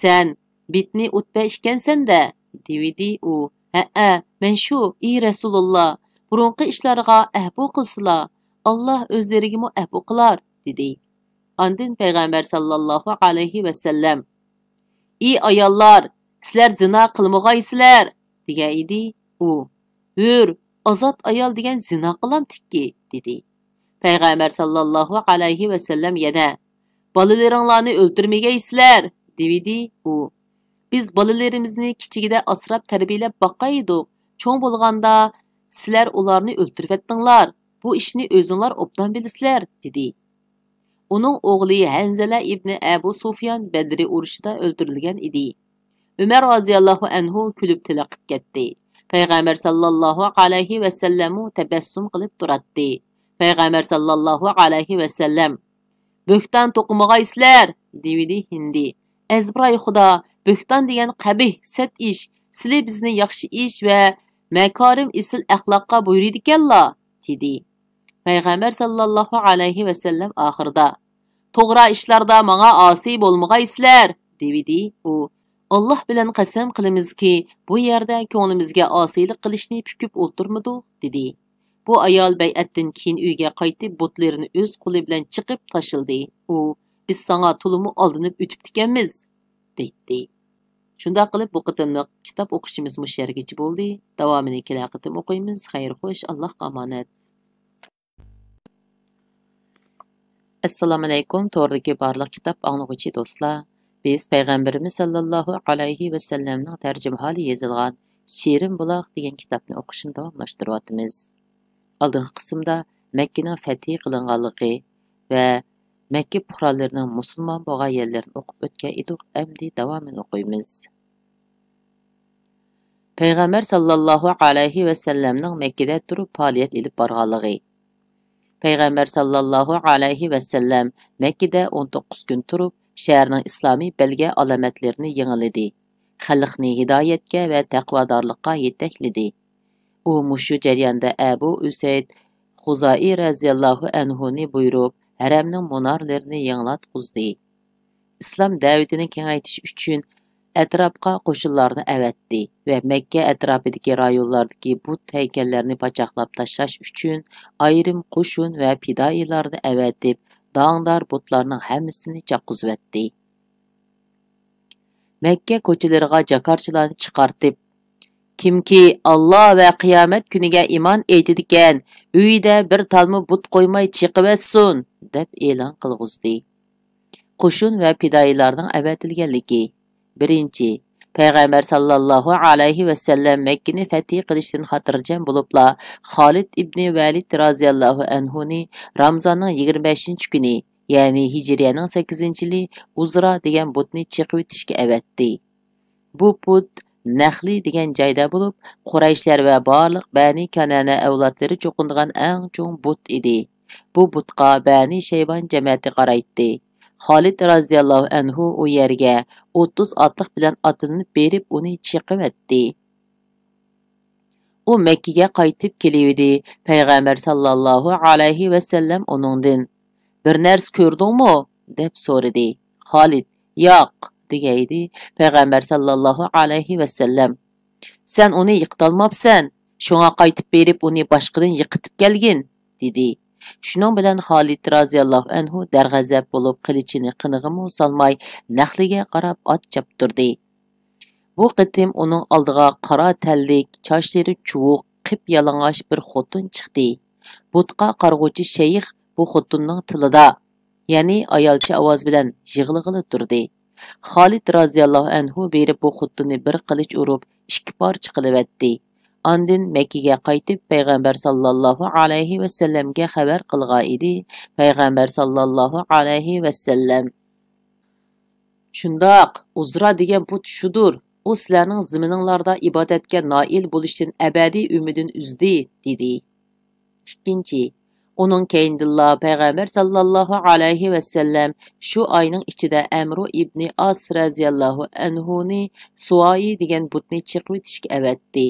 «سەن بىتنى ئۇتبە ئىكەنسەن-دە» دېۋىدى ئۇ. «ھەئە، مەن شۇ، ئى رەسۇلۇللا، بۇرۇنقى ئىشلارغا ئەپۇ قىلسىلا، ئاللا ئۆزلىرىگىمۇ ئەپۇ قىلار» دېدى. ئاندىن پەيغەمبەر ساللاللاھۇ ئەلەيھى ۋەسەللەم، «ئى ئاياللار، سىلەر زىنا قىلمىغايسىلەر» دېگەن ئىدى. ئۇ، «ھۆر، ئازاد ئايال دېگەن زىنا قىلامتىككى؟» دېدى. پەيغەمبەر ساللاللاھۇ ئەلەيھى ۋەسەللەم يەنە، «بالىلىرىڭلارنى ئۆلتۈرمىگەيسىلەر» دېۋىدى. ئۇ، «بىز بالىلىرىمىزنى كىچىكىدە ئاسراپ تەربىيەلەپ باققان ئىدۇق، چوڭ بولغاندا سىلەر ئۇلارنى ئۆلتۈرۈۋەتتىڭلار، بۇ ئىشنى ئۆزۈڭلار ئوبدان بىلىسىلەر» دېدى. ئۇنىڭ ئوغلى ھەنزەلە ئىبنى ئەبۇ سۇفيان بەدرى ئۇرۇشىدا ئۆلتۈرۈلگەن ئىدى. ئۆمەر رازىياللاھۇ ئەنھۇ كۈلۈپ تېلىقىپ كەتتى. پەيغەمبەر ساللاللاھۇ ئەلەيھى ۋەسەللەممۇ تەبەسسۇم قىلىپ تۇراتتى. پەيغەمبەر ساللاللاھۇ ئەلەيھى ۋەسەللەم، «بۆھتان توقۇمىغايسىلەر» دېۋىدى ھىندى. «ئەزبىراي خۇدا، بۆھتان دېگەن قەبىھ، سەت ئىش، سىلى بىزنى ياخشى ئىش ۋە مەكارىم ئېسىل ئەخلاققا بۇيرۇيدىكەنلا» دېدى. پەيغەمبەر ساللاللاھۇ ئەلەيھى ۋەسەللەم ئاخىرىدا، «توغرا ئىشلاردا ماڭا ئاسىي بولمىغايسىلەر» دېۋىدى. ئۇ، «ئاللا بىلەن قەسەم قىلىمىزكى، بۇ يەردە كۆڭلىمىزگە ئاسىيلىق قىلىشنى پۈكۈپ ئولتۇرمىدۇق» دېدى. بۇ ئايال بەيئەتتىن كېيىن ئۆيگە قايتىپ، بۇتلىرىنى ئۆز قولى بىلەن چېقىپ تاشلىدى. ئۇ، «بىز ساڭا تولىمۇ ئالدىنىپ ئۆتۈپتىكەنمىز» دەيتتى. شۇنداق قىلىپ، بۇ قېتىملىق كىتاب ئوقۇشىمىز مۇشۇ يەرگىچە بولدى. داۋامىنى كېلەر قېتىم ئوقۇيمىز. خەير خوش، ئاللاھقا ئامانەت. ئەسسالامۇئەلەيكۇم، توردىكى بارلىق كىتاب ئاڭلىغۇچى دوستلار. بىز پەيغەمبىرىمىز ساللاللاھۇ ئەلەيھى ۋەسەللەمنىڭ تەرجىمىھالى يېزىلغان شېرىن بۇلاق دېگەن كىتابنى ئوقۇشنى داۋاملاشتۇرۇۋاتىمىز. ئالدىنقى قىسىمدا مەككىنىڭ فەتھى قىلىنغانلىقى ۋە مەككە پۇقرالىرىنىڭ مۇسۇلمان بولغان يەرلىرىنى ئوقۇپ ئۆتكەن ئىدۇق، ئەمدى داۋامىنى ئوقۇيمىز. پەيغەمبەر ساللاللاھۇ ئەلەيھى ۋەسەللەمنىڭ مەككىدە تۇرۇپ پائالىيەت ئېلىپ بارغانلىقى. پەيغەمبەر ساللاللاھۇ ئەلەيھى ۋەسەللەم مەككىدە ئون توققۇز كۈن تۇرۇپ، شەھەرنىڭ ئىسلامىي بەلگە ئالامەتلىرىنى يېڭىلىدى، خەلقنى ھىدايەتكە ۋە تەقۋادارلىققا يېتەكلىدى. ئۇ مۇشۇ جەرياندا ئەبۇ ئۈسەيد خۇزائى رەزىياللاھۇ ئەنھۇنى بۇيرۇپ، ھەرەمنىڭ مۇنارلىرىنى يېڭىلاتقۇزدى. ئىسلام دەۋىتىنى كېڭەيتىش ئۈچۈن ئەتراپقا قوشۇنلارنى ئەۋەتتى ۋە مەككە ئەتراپىدىكى رايونلاردىكى بۇت ھەيكەللەرنى پاچاقلاپ تاشلاش ئۈچۈن ئايرىم قوشۇن ۋە پىدائىيلارنى ئەۋەتىپ، داڭدار بۇتلارنىڭ ھەممىسىنى چاققۇزۇۋەتتى. مەككە كوچىلىرىغا جاكارچىلارنى چىقارتىپ، «كىمكى ئاللا ۋە قىيامەت كۈنىگە ئىمان ئېيتىدىكەن، ئۆيىدە بىر تالمۇ بۇت قويماي چېقىۋەتسۇن!» دەپ ئېلان قىلغۇزدى. قوشۇن ۋە پىدائىيلارنىڭ ئەۋەتىلگەنلىكى. بىرىنچى، پەيغەمبەر ساللاللاھۇ ئەلەيھى ۋەسەللەم مەككىنى فەتھى قىلىشتىن خاتىرجەم بولۇپلا، خالىد ئىبنى ۋەلىد رازىياللاھۇ ئەنھۇنى رامزاننىڭ يىگىرمە بەشىنچى كۈنى، يەنى ھىجرىيەنىڭ سەككىزىنچى يىلى ئۇزرا دېگەن بۇتنى چېقىۋېتىشكە ئەۋەتتى. بۇ بۇت نەخلى دېگەن جايدا بولۇپ، قۇرەيشلەر ۋە بارلىق بەنى كەنەنە ئەۋلادلىرى چوقۇنىدىغان ئەڭ چوڭ بۇت ئىدى. بۇ بۇتقا بەنى شەيبان جەمەتى قارايتتى. خالىد رازىياللاھۇ ئەنھۇ ئۇ يەرگە ئوتتۇز ئاتلىق بىلەن ئاتلىنىپ بېرىپ، ئۇنى چېقىۋەتتى. ئۇ مەككىگە قايتىپ كېلىۋىدى. پەيغەمبەر ساللاللاھۇ ئەلەيھى ۋەسەللەم ئۇنىڭدىن، «بىر نەرسە كۆردۈڭمۇ؟» دەپ سورىدى. خالىد، «ياق» دېگەيدى. پەيغەمبەر ساللاللاھۇ ئەلەيھى ۋەسەللەم، «سەن ئۇنى يىقىتالماپسەن، شۇڭا قايتىپ بېرىپ ئۇنى باشقىدىن يىقىتىپ كەلگىن» دېدى. شۇنىڭ بىلەن خالىد رازىياللاھۇ ئەنھۇ دەرغەزەپ بولۇپ، قىلىچىنى قىنىغىمۇ سالماي، نەخلىگە قاراپ ئات چاپتۇردى. بۇ قېتىم ئۇنىڭ ئالدىغا قارا تەنلىك، چاچلىرى چۇۋۇق، قىپيالىڭاچ بىر خوتۇن چىقتى. بۇتقا قارىغۇچى شەيخ بۇ خوتۇننىڭ تىلىدا، يەنى ئايالچە ئاۋاز بىلەن يىغلىغىلى تۇردى. خالىد رازىياللاھۇ ئەنھۇ بېرىپ بۇ خوتۇننى بىر قىلىچ ئۇرۇپ، ئىككى پارچە قىلىۋەتتى. ئاندىن مەككىگە قايتىپ، پەيغەمبەر ساللاللاھۇ ئەلەيھى ۋەسەللەمگە خەۋەر قىلغان ئىدى. پەيغەمبەر ساللاللاھۇ ئەلەيھى ۋەسەللەم، شۇنداق، ئۇزرا دېگەن بۇت شۇدۇر. ئۇ سىلەرنىڭ زېمىنىڭلاردا ئىبادەتكە نائىل بولۇشتىن ئەبەدىي ئۈمىدىنى ئۈزدى، دېدى. ئىككىنچى، ئۇنىڭ كەينىدىنلا پەيغەمبەر ساللاللاھۇ ئەلەيھى ۋەسەللەم شۇ ئاينىڭ ئىچىدە ئەمرۇ ئىبنى ئاس رەزىياللاھۇ ئەنھۇنى سۇۋائى دېگەن بۇتنى چېقىۋېتىشكە ئەۋەتتى.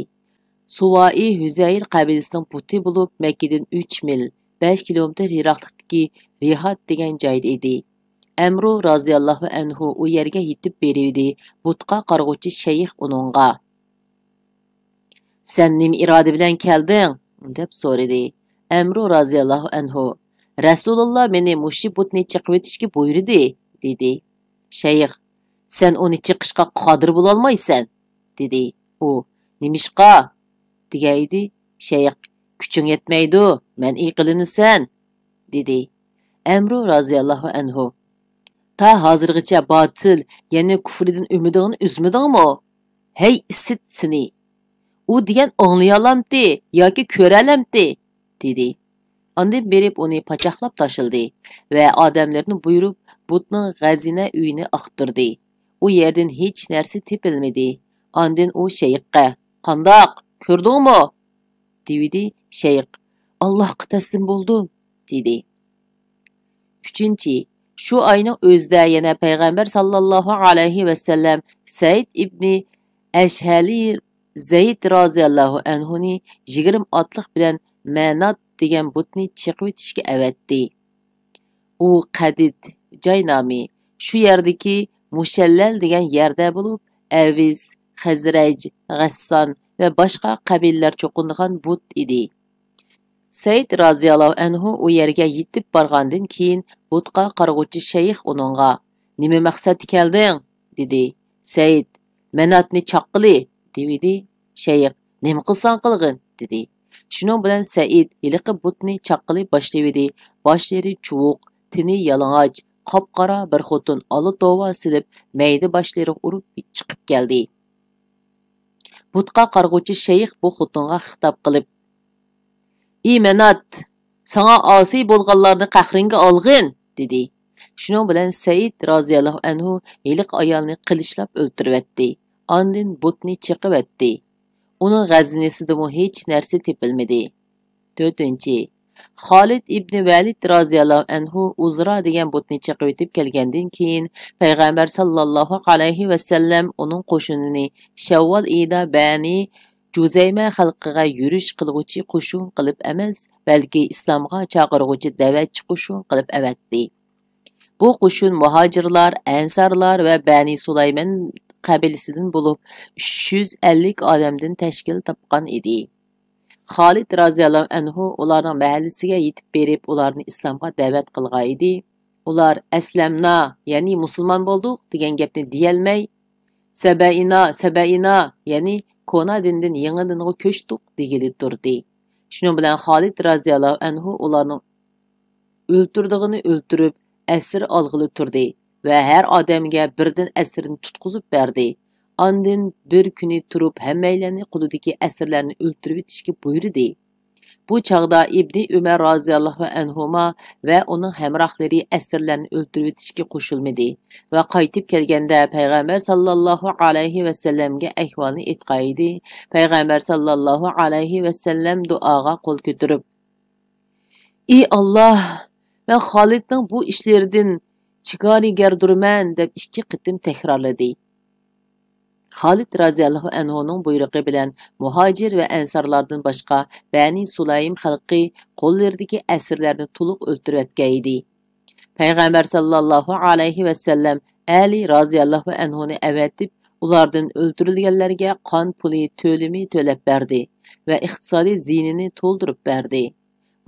سۇۋائى ھۈزەيل قەبىلىسىنىڭ بۇتى بولۇپ، مەككىدىن ئۈچ مىل، بەش كىلومېتىر يىراقلىقتىكى رىھات دېگەن جايدا ئىدى. ئەمرۇ رازىياللاھۇ ئەنھۇ ئۇ يەرگە يېتىپ بېرىۋىدى، بۇتقا قارىغۇچى شەيخ ئۇنىڭغا، «سەن نېمە ئىرادە بىلەن كەلدىڭ؟» دەپ سورىدى. ئەمرۇ رازىياللاھۇ ئەنھۇ، «رەسۇلۇللا مېنى مۇشۇ بۇتنى چېقىۋېتىشكە بۇيرۇدى» دېدى. شەيخ، «سەن ئۇنى چېقىشقا قادىر بولالمايسەن» دېدى. ئۇ، «نېمىشقا؟» دېگەيدى. شەيخ، «كۈچۈڭ يەتمەيدۇ، مەنئى قىلىنىسەن» دېدى. ئەمرۇ رازىياللاھۇ ئەنھۇ، «تا ھازىرغىچە باتىل، يەنى كۇفرىدىن ئۈمىدىڭنى ئۈزمىدىڭمۇ؟ ھەي ئىسىت سېنى! ئۇ دېگەن ئاڭلىيالامتى ياكى كۆرەلەمتى؟» دېدى. ئاندىن بېرىپ ئۇنى پاچاقلاپ تاشلىدى ۋە ئادەملىرىنى بۇيرۇپ، بۇتنىڭ خەزىنە ئۆيىنى ئاختۇردى. ئۇ يەردىن ھېچ نەرسە تېپىلمىدى. ئاندىن ئۇ شەيخقە، «قانداق، كۆردۈڭمۇ؟» دېۋىدى. شەيخ، «ئاللاھقا تەسلىم بولدۇم» دېدى. ئۈچىنچى، شۇ ئاينىڭ ئۆزىدە يەنە پەيغەمبەر ساللاللاھۇ ئەلەيھى ۋەسەللەم سەئىد ئىبنى ئەشھەلى زەيد رازىياللاھۇ ئەنھۇنى يىگىرمە ئاتلىق بىلەن مەنات دېگەن بۇتنى چېقىۋېتىشكە ئەۋەتتى. ئۇ قەدىد، جاي نامى، شۇ يەردىكى مۇشەللەل دېگەن يەردە بولۇپ، ئەۋس، خەزرەج، غەسسان ۋە باشقا قەبىلىلەر چوقۇنىدىغان بۇت ئىدى. سەئىد رازىياللاھۇ ئەنھۇ ئۇ يەرگە يېتىپ بارغاندىن كېيىن، بۇتقا قارىغۇچى شەيخ ئۇنىڭغا، «نېمە مەقسەتتە كەلدىڭ؟» دېدى. سەئىد، «مەناتنى چاققىلى» دېۋىدى. شەيخ، «نېمە قىلساڭ قىلغىن» دېدى. شۇنىڭ بىلەن سەئىد ھېلىقى بۇتنى چاققىلى باشلىۋىدى. باشلىرى چۇۋۇق، تېنى يالىڭاچ، قاپقارا بىر خوتۇن ئالا توۋا سېلىپ، مەيدە باشلىرىغا ئۇرۇپ چىقىپ كەلدى. بۇتقا قارىغۇچى شەيخ بۇ خوتۇنغا خىتاب قىلىپ، «ئى مەنات، ساڭا ئاسىي بولغانلارنى قەھرىڭگە ئالغىن!» دېدى. شۇنىڭ بىلەن سەئىد رازىياللاھۇ ئەنھۇ ھېلىقى ئايالنى قىلىچلاپ ئۆلتۈرۈۋەتتى. ئاندىن بۇتنى چېقىۋەتتى. ئۇنىڭ خەزىنىسىدىمۇ ھېچ نەرسە تېپىلمىدى. تۆتىنچى، خالىد ئىبنى ۋەلىد رازىياللاھۇ ئەنھۇ ئۇزرا دېگەن بۇتنى چېقىۋېتىپ كەلگەندىن كېيىن، پەيغەمبەر ساللاللاھۇ ئەلەيھى ۋەسەللەم ئۇنىڭ قوشۇنىنى شەۋۋال ئېيىدا بەنى جۇزەيمە خەلقىگە يۈرۈش قىلغۇچى قوشۇن قىلىپ ئەمەس، بەلكى ئىسلامغا چاقىرغۇچى دەۋەتچى قوشۇن قىلىپ ئەۋەتتى. بۇ قوشۇن مۇھاجىرلار، ئەنسارلار ۋە بەنى سۇلايمان قەبىلىسىدىن بولۇپ، ئۈچ يۈز ئەللىك ئادەمدىن تەشكىل تاپقان ئىدى. خالىد رازىياللاھۇ ئەنھۇ ئۇلارنىڭ مەھەللىسىگە يېتىپ بېرىپ، ئۇلارنى ئىسلامغا دەۋەت قىلغان ئىدى. ئۇلار «ئەسلەمنا»، يەنى «مۇسۇلمان بولدۇق» دېگەن گەپنى دېيەلمەي، «سەبەئىنا، سەبەئىنا»، يەنى «كونا دىندىن يېڭى دىنغا كۆچتۇق» دېگىلى تۇردى. شۇنىڭ بىلەن خالىد رازىياللاھۇ ئەنھۇ ئۇلارنىڭ ئۆلتۈرىدىغىنى ئۆلتۈرۈپ، ئەسىر ئالغىلى تۇردى ۋە ھەر ئادەمگە بىردىن ئەسىرنى تۇتقۇزۇپ بەردى. ئاندىن بىر كۈنى تۇرۇپ، ھەممەيلەننى قولىدىكى ئەسىرلەرنى ئۆلتۈرۈۋېتىشكە بۇيرۇدى. بۇ چاغدا ئىبنى ئۆمەر رازىياللاھۇ ئەنھۇما ۋە ئۇنىڭ ھەمراھلىرى ئەسىرلەرنى ئۆلتۈرۈۋېتىشكە قوشۇلمىدى ۋە قايتىپ كەلگەندە پەيغەمبەر ساللاللاھۇ ئەلەيھى ۋەسەللەمگە ئەھۋالنى ئېيتقان ئىدى. پەيغەمبەر ساللاللاھۇ ئەلەيھى ۋەسەللەم دۇئاغا قول كۆتۈرۈپ، «ئى ئاللاھ، مەن خالىدنىڭ بۇ ئىشلىرىدىن چىگارىگەردۇرمەن» دەپ ئىككى قېتىم تەكرارلىدى. خالىد رازىياللاھۇ ئەنھۇنىڭ بۇيرۇقى بىلەن مۇھاجىر ۋە ئەنسارلاردىن باشقا بەنى سۇلايم خەلقى قوللىرىدىكى ئەسىرلەرنى تولۇق ئۆلتۈرۈۋەتكەن ئىدى. پەيغەمبەر ساللاللاھۇ ئەلەيھى ۋەسەللەم ئەلى رازىياللاھۇ ئەنھۇنى ئەۋەتىپ، ئۇلاردىن ئۆلتۈرۈلگەنلەرگە قان پۇلى تۆلىمى تۆلەپ بەردى ۋە ئىقتىسادىي زىيىنىنى تولدۇرۇپ بەردى.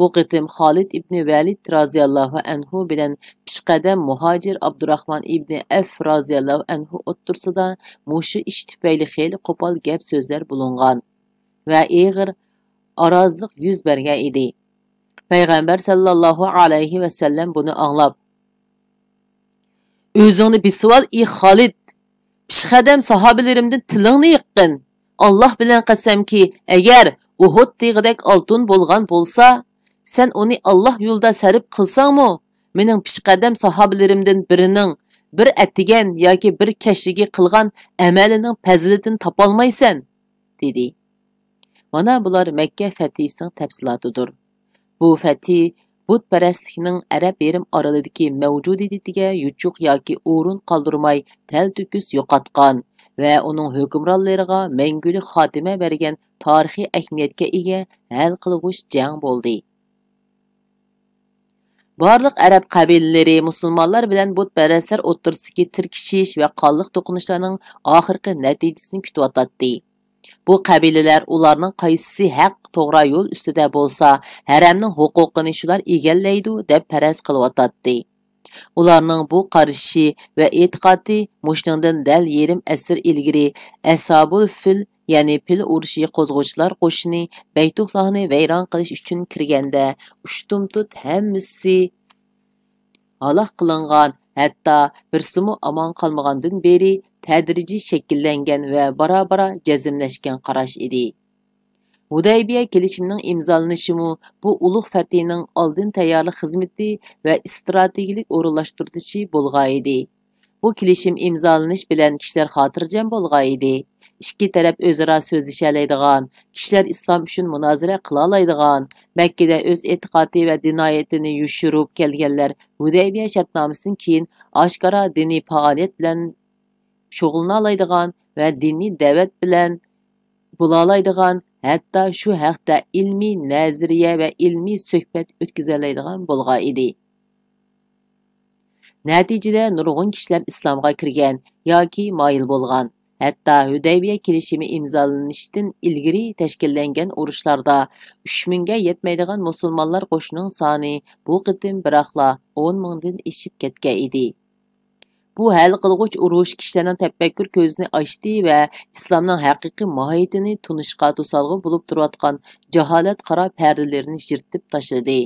بۇ قېتىم خالىد ئىبنى ۋەلىد رازىياللاھۇ ئەنھۇ بىلەن پېشقەدەم مۇھاجىر ئابدۇراخمان ئىبنى ئەف رازىياللاھۇ ئەنھۇ ئوتتۇرىسىدا مۇشۇ ئىش تۈپەيلى خېلى قوپال گەپ سۆزلەر بولۇنغان ۋە ئېغىر ئارازىلىق يۈز بەرگەن ئىدى. پەيغەمبەر ساللاللاھۇ ئەلەيھى ۋەسەللەم بۇنى ئاڭلاپ، «ئۆزۈڭنى بېسىۋال، ئى خالىد! پېشقەدەم ساھابىلىرىمدىن تىلىڭنى يىغقىن! ئاللاھ بىلەن قەسەمكى، ئەگەر ئۇھۇد تېغىدەك ئالتۇن بولغان بولسا، سەن ئۇنى ئاللاھ يولىدا سەرپ قىلساڭمۇ، مېنىڭ پېشقەدەم ساھابىلىرىمدىن بىرىنىڭ بىر ئەتىگەن ياكى بىر كەچلىكى قىلغان ئەمەلىنىڭ پەزىلىتىنى تاپالمايسەن، دېدى. مانا بۇلار مەككە فەتھىسىنىڭ تەپسىلاتىدۇر. بۇ فەتھى بۇتپەرەسلىكنىڭ ئەرەب يېرىم ئارىلىدىكى مەۋجۇدىيىتىگە يوچۇق ياكى ئورۇن قالدۇرماي تەلتۆكۈس يوقاتقان ۋە ئۇنىڭ ھۆكۈمرانلىرىغا مەڭگۈلۈك خاتىمە بەرگەن تارىخىي ئەھمىيەتكە ئىگە ھەل قىلغۇچ جەڭ بولدى. بارلىق ئەرەب قەبىلىلىرى مۇسۇلمانلار بىلەن بۇتپەرەسلەر ئوتتۇرىسىدىكى تىركىشىش ۋە قانلىق توقۇنۇشلارنىڭ ئاخىرقى نەتىجىسىنى كۈتۈۋاتاتتى. بۇ قەبىلىلەر ئۇلارنىڭ قايسىسى ھەق، توغرا يول ئۈستىدە بولسا، ھەرەمنىڭ ھوقۇقىنى شۇلار ئىگىلەيدۇ، دەپ پەرەز قىلىۋاتاتتى. ئۇلارنىڭ بۇ قارىشى ۋە ئېتىقادى مۇشۇنىڭدىن دەل يېرىم ئەسىر ئىلگىرى ئەسھابۇل فىل، يەنى پىل ئۇرۇشى قوزغىغۇچىلار قوشۇنى بەيتۇللاھنى ۋەيران قىلىش ئۈچۈن كىرگەندە، ئۇشتۇمتۇت ھەممىسى ھالاك قىلىنغان، ھەتتا بىرسىمۇ ئامان قالمىغاندىن بېرى تەدرىجىي شەكىللەنگەن ۋە بارا-بارا جەزملەشكەن قاراش ئىدى. ھۇدەيبىيە كېلىشىمىنىڭ ئىمزالىنىشىمۇ بۇ ئۇلۇغ فەتھىنىڭ ئالدىن تەييارلىق خىزمىتى ۋە ئىستراتېگىيىلىك ئورۇنلاشتۇرۇلۇشى بولغانىدى. بۇ كېلىشىم ئىمزالىنىش بىلەن كىشىلەر خاتىرجەم بولغانىدى. ئىككى تەرەپ ئۆزئارا سۆزلىشەلەيدىغان، كىشىلەر ئىسلام ئۈچۈن مۇنازىرە قىلالايدىغان، مەككىدە ئۆز ئېتىقادى ۋە دىنىيىتىنى يوشۇرۇپ كەلگەنلەر ھۇدەيبىيە شەرتنامىسىدىن كېيىن ئاشكارا دىنىي پائالىيەت بىلەن شۇغۇللىنالايدىغان ۋە دىنىي دەۋەت بىلەن بولالايدىغان، ھەتتا شۇ ھەقتە ئىلمىي نەزەرىيە ۋە ئىلمىي سۆھبەت ئۆتكۈزەلەيدىغان بولغان ئىدى. نەتىجىدە نۇرغۇن كىشىلەر ئىسلامغا كىرگەن ياكى مايىل بولغان، ھەتتا ھۈدەيبىيە كېلىشىمى ئىمزالىنىشتىن ئىلگىرى تەشكىللەنگەن ئۇرۇشلاردا ئۈچ مىڭگە يەتمەيدىغان مۇسۇلمانلار قوشۇنىنىڭ سانى بۇ قېتىم بىراقلا ئون مىڭدىن ئېشىپ كەتكەن ئىدى. بۇ ھەل قىلغۇچ ئۇرۇش كىشىلەرنىڭ تەپەككۇر كۆزىنى ئاچتى ۋە ئىسلامنىڭ ھەقىقىي ماھىيىتىنى تونۇشقا توسالغۇ بولۇپ تۇرۇۋاتقان جاھالەت قارا پەردىلىرىنى يىرتىپ تاشلىدى.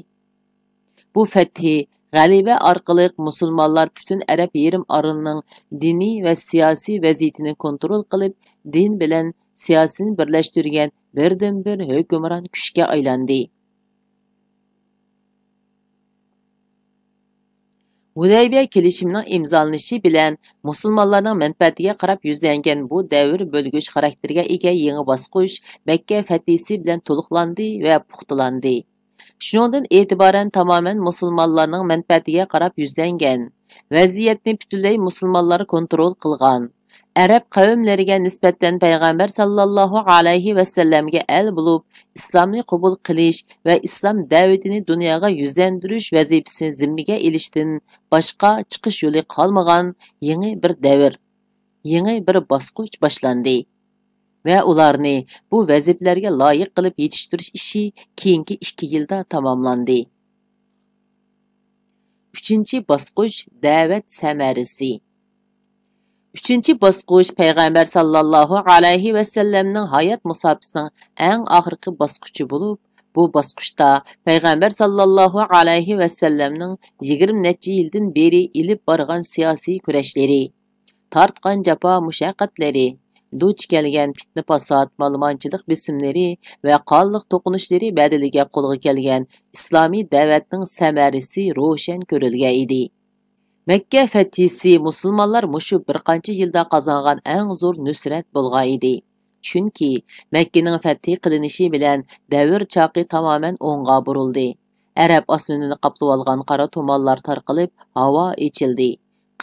بۇ فەتھى، غەلىبە ئارقىلىق مۇسۇلمانلار پۈتۈن ئەرەب يېرىم ئارىلىنىڭ دىنىي ۋە سىياسىي ۋەزىيىتىنى كونترول قىلىپ، دىن بىلەن سىياسىينى بىرلەشتۈرگەن بىردىنبىر ھۆكۈمران كۈچكە ئايلاندى. ھۇدەيبىيە كېلىشىمىنىڭ ئىمزالىنىشى بىلەن مۇسۇلمانلارنىڭ مەنپەئەتىگە قاراپ يۈزلەنگەن بۇ دەۋر بۆلگۈچ خاراكتېرگە ئىگە يېڭى باسقۇچ مەككە فەتھىسى بىلەن تولۇقلاندى ۋە پۇختىلاندى. شۇنىڭدىن ئېتىبارەن تامامەن مۇسۇلمانلارنىڭ مەنپەئەتىگە قاراپ يۈزلەنگەن، ۋەزىيەتنى پۈتۈنلەي مۇسۇلمانلار كونترول قىلغان، ئەرەب قەۋملىرىگە نىسبەتەن پەيغەمبەر ساللاللاھۇ ئەلەيھى ۋەسەللەمگە ئەل بولۇپ، ئىسلامنى قوبۇل قىلىش ۋە ئىسلام دەۋىتىنى دۇنياغا يۈزلەندۈرۈش ۋەزىپىسىنى زىممىگە ئېلىشتىن باشقا چىقىش يولى قالمىغان يېڭى بىر دەۋر، يېڭى بىر باسقۇچ باشلاندى ۋە ئۇلارنى بۇ ۋەزىپىلەرگە لايىق قىلىپ يېتىشتۈرۈش ئىشى كېيىنكى ئىككى يىلدا تاماملاندى. ئۈچىنچى باسقۇچ، دەۋەت سەمەرىسى. ئۈچىنچى باسقۇچ پەيغەمبەر ساللاللاھۇ ئەلەيھى ۋەسەللەمنىڭ ھايات مۇساپىسىنىڭ ئەڭ ئاخىرقى باسقۇچى بولۇپ، بۇ باسقۇچتا پەيغەمبەر ساللاللاھۇ ئەلەيھى ۋەسەللەمنىڭ يىگىرمە نەچچە يىلدىن بېرى ئېلىپ بارغان سىياسىي كۈرەشلىرى، تارتقان جاپا مۇشەققەتلىرى، دۇچ كەلگەن پىتنە-پاسات، مالىمانچىلىق بېسىملىرى ۋە قانلىق توقۇنۇشلىرى بەدىلىگە قولغا كەلگەن ئىسلامىي دەۋەتنىڭ سەمەرىسى روشەن كۆرۈلگەن ئىدى. مەككە فەتھىسى مۇسۇلمانلار مۇشۇ بىر قانچە يىلدا قازانغان ئەڭ زور نۇسرەت بولغان ئىدى. چۈنكى مەككىنىڭ فەتھى قىلىنىشى بىلەن دەۋر چاقى تامامەن ئوڭغا بۇرۇلدى. ئەرەب ئاسمىنىنى قاپلىۋالغان قارا تۇمانلار تارقىلىپ، ھاۋا ئېچىلدى.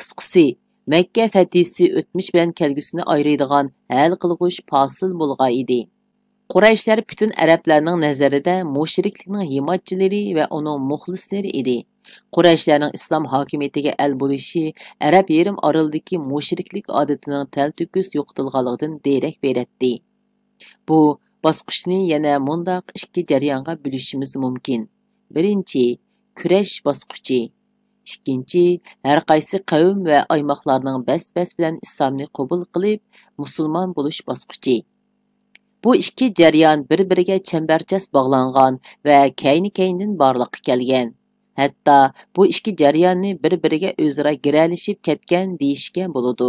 قىسقىسى، مەككە فەتھىسى ئۆتمۈش بىلەن كەلگۈسىنى ئايرىيدىغان ھەل قىلغۇچ پاسىل بولغان ئىدى. قۇرەيشلەر پۈتۈن ئەرەبلەرنىڭ نەزىرىدە مۇشرىكلىكنىڭ ھىمايىچىلىرى ۋە ئۇنىڭ مۇخلىسلىرى ئىدى. قۇرەيشلەرنىڭ ئىسلام ھاكىمىيىتىگە ئەل بولۇشى ئەرەب يېرىم ئارىلىدىكى مۇشرىكلىك ئادىتىنىڭ تەلتۆكۈس يوقىتىلغانلىقىدىن دېرەك بېرەتتى. بۇ باسقۇچنى يەنە مۇنداق ئىككى جەريانغا بۆلۈشىمىز مۇمكىن. بىرىنچى، كۈرەش باسقۇچى. ئىككىنچى، ھەر قايسى قەۋم ۋە ئايماقلارنىڭ بەس-بەس بىلەن ئىسلامنى قوبۇل قىلىپ، مۇسۇلمان بولۇش باسقۇچى. بۇ ئىككى جەريان بىر-بىرىگە چەمبەرچاس باغلانغان ۋە كەينى-كەينىدىن بارلىققا كەلگەن. ھەتتا بۇ ئىككى جەرياننى بىر-بىرىگە ئۆزئارا گىرەلىشىپ كەتكەن دېيىشكە بولىدۇ.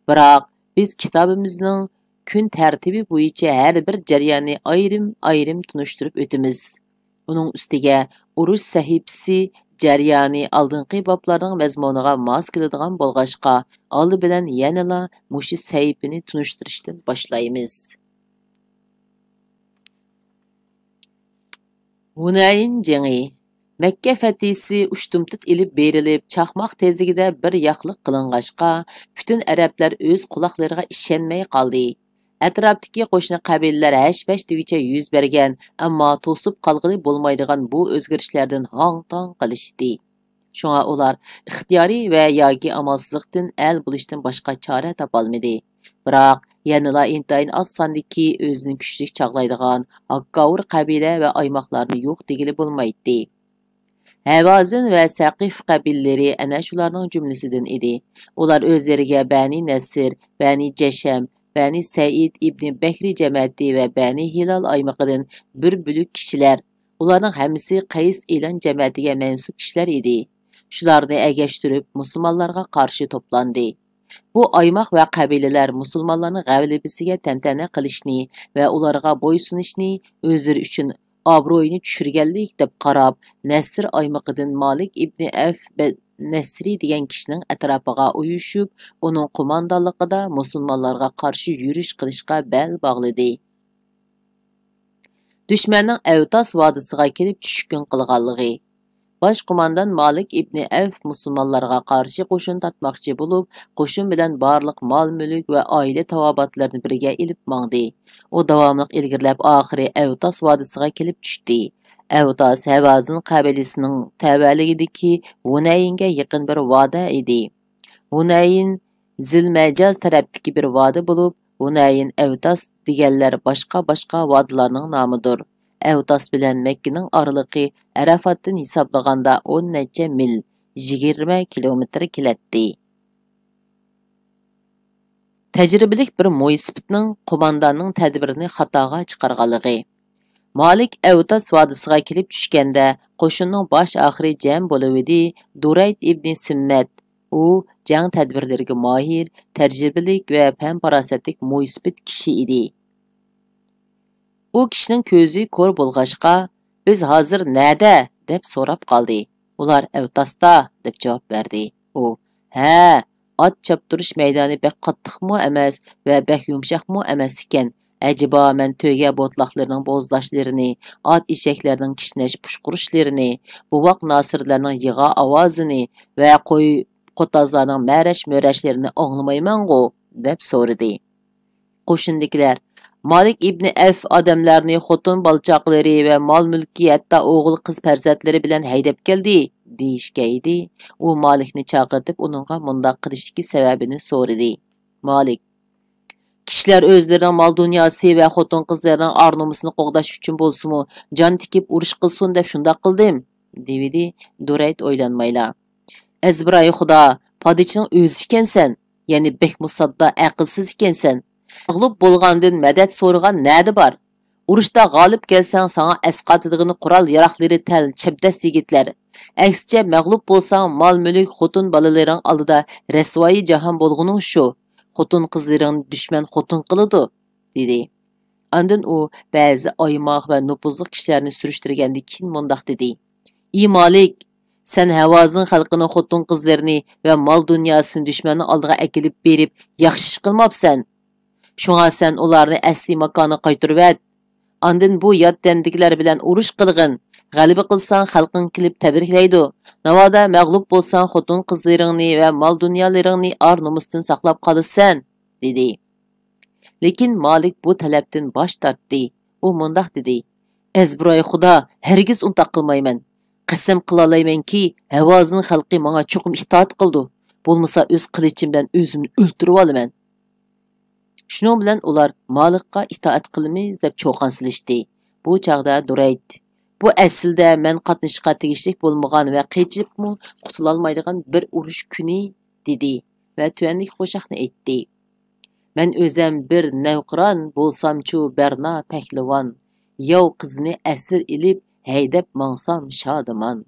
بىراق، بىز كىتابىمىزنىڭ كۈن تەرتىپى بويىچە ھەر بىر جەرياننى ئايرىم-ئايرىم تونۇشتۇرۇپ ئۆتىمىز. ئۇنىڭ ئۈستىگە ئۇرۇش سەھىپىسى جەريانى ئالدىنقى بابلارنىڭ مەزمۇنىغا ماس كېلىدىغان بولغاچقا، ئالدى بىلەن يەنىلا مۇشۇ سەھىپىنى تونۇشتۇرۇشتىن باشلايمىز. ھۇنەيىن جېڭى. مەككە فەتھىسى ئۇشتۇمتۇت ئېلىپ بېرىلىپ، چاقماق تېزلىكىدە بىر ياقلىق قىلىنغاچقا، پۈتۈن ئەرەبلەر ئۆز قۇلاقلىرىغا ئىشەنمەي قالدى. ئەتراپتىكى قوشنا قەبىلىلەر ھەش-پەش دېگۈچە يۈز بەرگەن، ئەمما توسۇپ قالغىلى بولمايدىغان بۇ ئۆزگىرىشلەردىن ھاڭ-تاڭ قېلىشتى. شۇڭا ئۇلار ئىختىيارىي ۋە ياكى ئامالسىزلىقتىن ئەل بولۇشتىن باشقا چارە تاپالمىدى. بىراق، يەنىلا ئىنتايىن ئاز ساندىكى ئۆزىنى كۈچلۈك چاغلايدىغان ھاككاۋۇر قەبىلە ۋە ئايماقلارنى يوق دېگىلى بولمايتتى. ھەۋازىن ۋە سەقىف قەبىلىلىرى ئەنە شۇلارنىڭ جۈملىسىدىن ئىدى. ئۇلار ئۆزلىرىگە بەنى نەسر، بەنى جەشەم، بەنى سەئىد ئىبنى بەھرى جەمەتى ۋە بەنى ھىلال ئايمىقىدىن بىر بۆلەك كىشىلەر، ئۇلارنىڭ ھەممىسى قەيس ئېلان جەمەتىگە مەنسۇپ كىشىلەر ئىدى. شۇلارنى ئەگەشتۈرۈپ، مۇسۇلمانلارغا قارشى توپلاندى. بۇ ئايماق ۋە قەبىلىلەر مۇسۇلمانلارنىڭ غەلىبىسىگە تەنتەنە قىلىشنى ۋە ئۇلارغا بويسۇنۇشنى ئۆزلىرى ئۈچۈن ئابرۇيىنى چۈشۈرگەنلىك دەپ قاراپ، نەسر ئايمىقىدىن مالىك ئىبنى ئەۋف بە-، نەسرى دېگەن كىشىنىڭ ئەتراپىغا ئۇيۇشۇپ، ئۇنىڭ قوماندانلىقىدا مۇسۇلمانلارغا قارشى يۈرۈش قىلىشقا بەل باغلىدى. دۈشمەننىڭ ئەۋتاس ۋادىسىغا كېلىپ چۈشكۈن قىلغانلىقى. باش قوماندان مالىك ئىبنى ئەۋف مۇسۇلمانلارغا قارشى قوشۇن تارتماقچى بولۇپ، قوشۇن بىلەن بارلىق مال-مۈلۈك ۋە ئائىلە تاۋابىئاتلىرىنى بىرگە ئېلىپ ماڭدى. ئۇ داۋاملىق ئىلگىرىلەپ، ئاخىرى ئەۋتاس ۋادىسىغا كېلىپ چۈشتى. ئەۋتاس ھەۋازىن قەبىلىسىنىڭ تەۋەلىكىدىكى ھۇنەيىنگە يېقىن بىر ۋادى ئىدى. ھۇنەيىن زىلمەجاز تەرەپتىكى بىر ۋادى بولۇپ، ھۇنەيىن، ئەۋتاس دېگەنلەر باشقا-باشقا ۋادىلارنىڭ نامىدۇر. ئەۋتاس بىلەن مەككىنىڭ ئارىلىقى ئەرەفاتتىن ھېسابلىغاندا ئون نەچچە مىل، يىگىرمە كىلومېتىر كېلەتتى. تەجرىبىلىك بىر مويسىپىتنىڭ قومانداننىڭ تەدبىرىنى خاتاغا چىقارغانلىقى. مالىك ئەۋتاس ۋادىسىغا كېلىپ چۈشكەندە، قوشۇننىڭ باش ئاخىرى جەم بولۇۋىدى. دۇرەيد ئىبنى سىممەت، ئۇ جەڭ تەدبىرلىرىگە ماھىر، تەجرىبىلىك ۋە پەم-پاراسەتلىك مويسىپىت كىشى ئىدى. ئۇ كىشىنىڭ كۆزى كور بولغاچقا، «بىز ھازىر نەدە؟» دەپ سوراپ قالدى. ئۇلار، «ئەۋتاستا» دەپ جاۋاب بەردى. ئۇ، «ھە، ئات چاپتۇرۇش مەيدانى بەك قاتتىقمۇ ئەمەس ۋە بەك يۇمشاقمۇ ئەمەس ئىكەن. ئەجەبا، مەن تۆگە بوتىلاقلىرىنىڭ بوزلاشلىرىنى، ئات ئېشەكلەرنىڭ كىشنەش پۇشقۇرۇشلىرىنى، بوۋاق ناسىرلارنىڭ يىغا ئاۋازىنى ۋە قوي قوتازلارنىڭ مەرەش-مۈرەشلىرىنى ئاڭلىمايمەنغۇ؟» دەپ سورىدى. قوشۇندىكىلەر، «مالىك ئىبنى ئەف ئادەملەرنى خوتۇن بالا-چاقىلىرى ۋە مال-مۈلكى، ھەتتا ئوغۇل-قىز پەرزەنتلىرى بىلەن ھەيدەپ كەلدى» دېيىشكەيدى. ئۇ مالىكنى چاقىرتىپ، ئۇنىڭغا مۇنداق قىلىشتىكى سەۋەبىنى سورىدى. مالىك، «كىشىلەر ئۆزلىرىنىڭ مال-دۇنياسى ۋە خوتۇن-قىزلىرىنىڭ ئار-نومۇسىنى قوغداش ئۈچۈن بولسىمۇ، جان تىكىپ ئۇرۇش قىلسۇن دەپ شۇنداق قىلدىم» دېۋىدى. دۇرەيد ئويلانمايلا، «ئەزبىرايى خۇدا، پادىچىنىڭ ئۆزى ئىكەنسەن، يەنى بەكمۇ ساددا، ئەقىلسىز ئىكەنسەن. مەغلۇپ بولغاندىن مەدەت سورىغان نەدە بار؟ ئۇرۇشتا غالىپ كەلسەڭ، ساڭا ئەسقاتىدىغىنى قورال-ياراغلىرى تەل، چەبدەس يىگىتلەر. ئەكسىچە، مەغلۇپ بولساڭ، مال-مۈلۈك، خوتۇن-بالىلىرىڭ ئالدىدا رەسۋايى جاھان بولغىنىڭ شۇ. خوتۇن-قىزلىرىڭنى دۈشمەن خوتۇن قىلىدۇ» دېدى. ئاندىن ئۇ بەزى ئايماق ۋە نوپۇزلۇق كىشىلەرنى سۈرۈشتۈرگەندىن كېيىن مۇنداق دېدى: «ئى مالىك، سەن ھاۋازىن خەلقىنىڭ خوتۇن-قىزلىرىنى ۋە مال-دۇنياسىنى دۈشمەننىڭ ئالدىغا ئەكېلىپ بېرىپ، ياخشى ئىش قىلماپسەن. شۇڭا سەن ئۇلارنى ئەسلى ماكانىغا قايتۇرۇۋەت. ئاندىن بۇ يات تەندىكىلەر بىلەن ئۇرۇش قىلغىن. غەلىبە قىلساڭ، خەلقىڭ كېلىپ تەبرىكلەيدۇ. ناۋادا مەغلۇپ بولساڭ، خوتۇن-قىزلىرىڭنى ۋە مال-دۇنيالىرىڭنى ئار-نومۇستىن ساقلاپ قالىسەن» دېدى. لېكىن مالىك بۇ تەلەپتىن باش تارتتى. ئۇ مۇنداق دېدى: «ئەزبىرايى خۇدا، ھەرگىز ئۇنداق قىلمايمەن. قەسەم قىلالايمەنكى، ھەۋازىن خەلقى ماڭا چوقۇم ئىتائەت قىلىدۇ. بولمىسا ئۆز قىلىچىم بىلەن ئۆزۈمنى ئۆلتۈرۈۋالىمەن.» شۇنىڭ بىلەن ئۇلار مالىكقا ئىتائەت قىلىمىز دەپ چۇقان سېلىشتى. بۇ چاغدا دۇرەيد: «بۇ ئەسلىدە مەن قاتنىشىشقا تېگىشلىك بولمىغان ۋە قېچىپمۇ قۇتۇلالمايدىغان بىر ئۇرۇش كۈنى» دېدى ۋە تۆۋەندىكى قوشاقنى ئېيتتى: «مەن ئۆزەم بىر نەۋقىران بولسامچۇ، بەرنا پەھلىۋان، ياۋ قىزنى ئەسىر ئېلىپ، ھەيدەپ ماڭسام شادىمان.»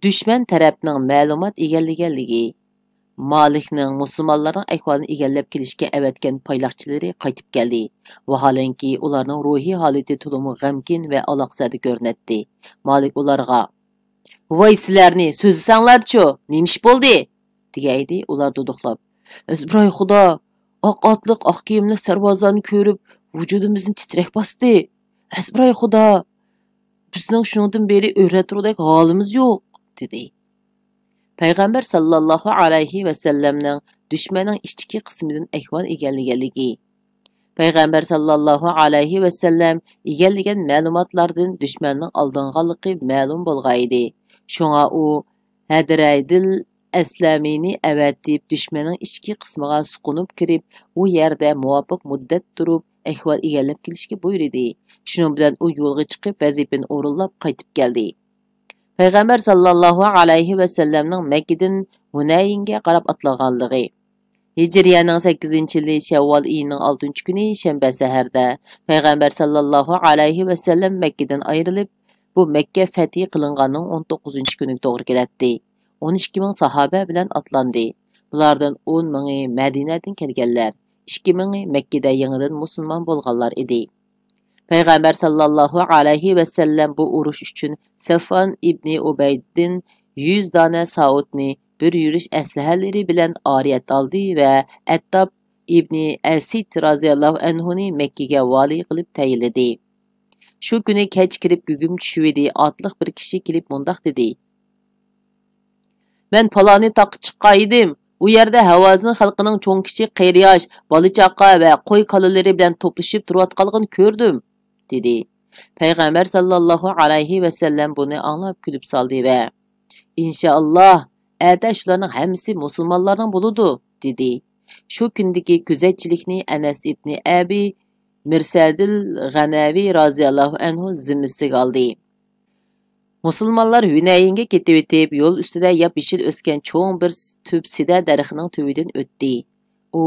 دۈشمەن تەرەپنىڭ مەلۇمات ئىگىلىگەنلىكى. مالىكنىڭ مۇسۇلمانلارنىڭ ئەھۋالىنى ئىگىلەپ كېلىشكە ئەۋەتكەن پايلاقچىلىرى قايتىپ كەلدى. ۋاھالەنكى، ئۇلارنىڭ روھىي ھالىتى تولىمۇ غەمكىن ۋە ئالاقزادە كۆرۈنەتتى. مالىك ئۇلارغا، «ۋاي سىلەرنى، سۆزلىسەڭلارچۇ، نېمە ئىش بولدى؟» دېگەيدى ئۇلار دۇدۇقلاپ. «ئەزبىراي خۇدا، ئاق ئاتلىق، ئاق كىيىملىك سەرۋازلارنى كۆرۈپ، ۋۇجۇدىمىزنى تىترەك باستى. ئەزبىراي خۇدا، بىزنىڭ شۇنىڭدىن بېرى ئۆرە تۇرغۇدەك ھالىمىز يوق» دېدى. پەيغەمبەر ساللاللاھۇ ئەلەيھى ۋەسەللەمنىڭ دۈشمەننىڭ ئىچكى قىسمىدىن ئەھۋال ئىگىلىگەنلىكى، پەيغەمبەر ساللاللاھۇ ئەلەيھى ۋەسەللەم ئىگىلىگەن مەلۇماتلاردىن دۈشمەننىڭ ئالدانغانلىقى مەلۇم بولغانىدى. شۇڭا ئۇ ھەدرەيدىل ئەسلەمىنى ئەۋەتىپ، دۈشمەننىڭ ئىچكى قىسمىغا سۇقۇنۇپ كىرىپ، ئۇ يەردە مۇۋاپىق مۇددەت تۇرۇپ، ئەھۋال ئىگىلەپ كېلىشكە بۇيرۇدى. شۇنىڭ بىلەن ئۇ يولغا چىقىپ، ۋەزىپىنى ئورۇنلاپ قايتىپ كەلدى. پەيغەمبەر ساللاللاھۇ ئەلەيھى ۋەسەللەمنىڭ مەككىدىن ھۇنەينگە قاراپ ئاتلانغانلىقى. ھىجرىيەنىڭ سەككىزىنچى يىلى شەۋۋال ئېيىنىڭ ئالتىنچى كۈنى شەنبە سەھەردە پەيغەمبەر ساللاللاھۇ ئەلەيھى ۋەسەللەم مەككىدىن ئايرىلىپ، بۇ مەككە فەتھى قىلىنغاننىڭ ئون توققۇزىنچى كۈنىگە توغرا كېلەتتى. ئون ئىككى مىڭ ساھابە بىلەن ئاتلاندى. بۇلاردىن ئون مىڭى مەدىنەدىن كەلگەنلەر، ئىككى مىڭى مەككىدە يېڭىدىن مۇسۇلمان بولغانلار ئىدى. پەيغەمبەر ساللاللاھۇ ئەلەيھى ۋەسەللەم بۇ ئۇرۇش ئۈچۈن سەفۋان ئىبنى ئۇبەيدىن يۈز دانە سائۇتنى، بىر يۈرۈش ئەسلىھەلىرى بىلەن ئارىيەت ئالدى ۋە ئەتتاب ئىبنى ئەسىد رازىياللاھۇ ئەنھۇنى مەككىگە ۋالىي قىلىپ تەيىنلىدى. شۇ كۈنى كەچ كىرىپ گۈگۈم چۈشۈۋىدى، ئاتلىق بىر كىشى كېلىپ مۇنداق دېدى: «مەن پالانى تاغقا چىققان ئىدىم. ئۇ يەردە ھاۋازىن خەلقىنىڭ چوڭ-كىچىك، قېرى-ياش، بالا-چاقا ۋە قوي-كالىلىرى بىلەن توپلىشىپ تۇرۇۋاتقانلىقىنى كۆردۈم» دېدى. پەيغەمبەر ساللاللاھۇ ئەلەيھى ۋەسەللەم بۇنى ئاڭلاپ كۈلۈپ سالدى ۋە «ئىنشائاللاھ، ئەتە شۇلارنىڭ ھەممىسى مۇسۇلمانلارنىڭ بولىدۇ» دېدى. شۇ كۈندىكى كۆزەتچىلىكنى ئەنەس ئىبنى ئەبى مىرسەدىل غەنەۋى رازىياللاھۇ ئەنھۇ زىممىسىگە ئالدى. مۇسۇلمانلار ھۈنەيىنگە كېتىۋېتىپ، يول ئۈستىدە ياپيېشىل ئۆسكەن چوڭ بىر تۈپ سىدە دەرىخىنىڭ تۈۋىدىن ئۆتتى. ئۇ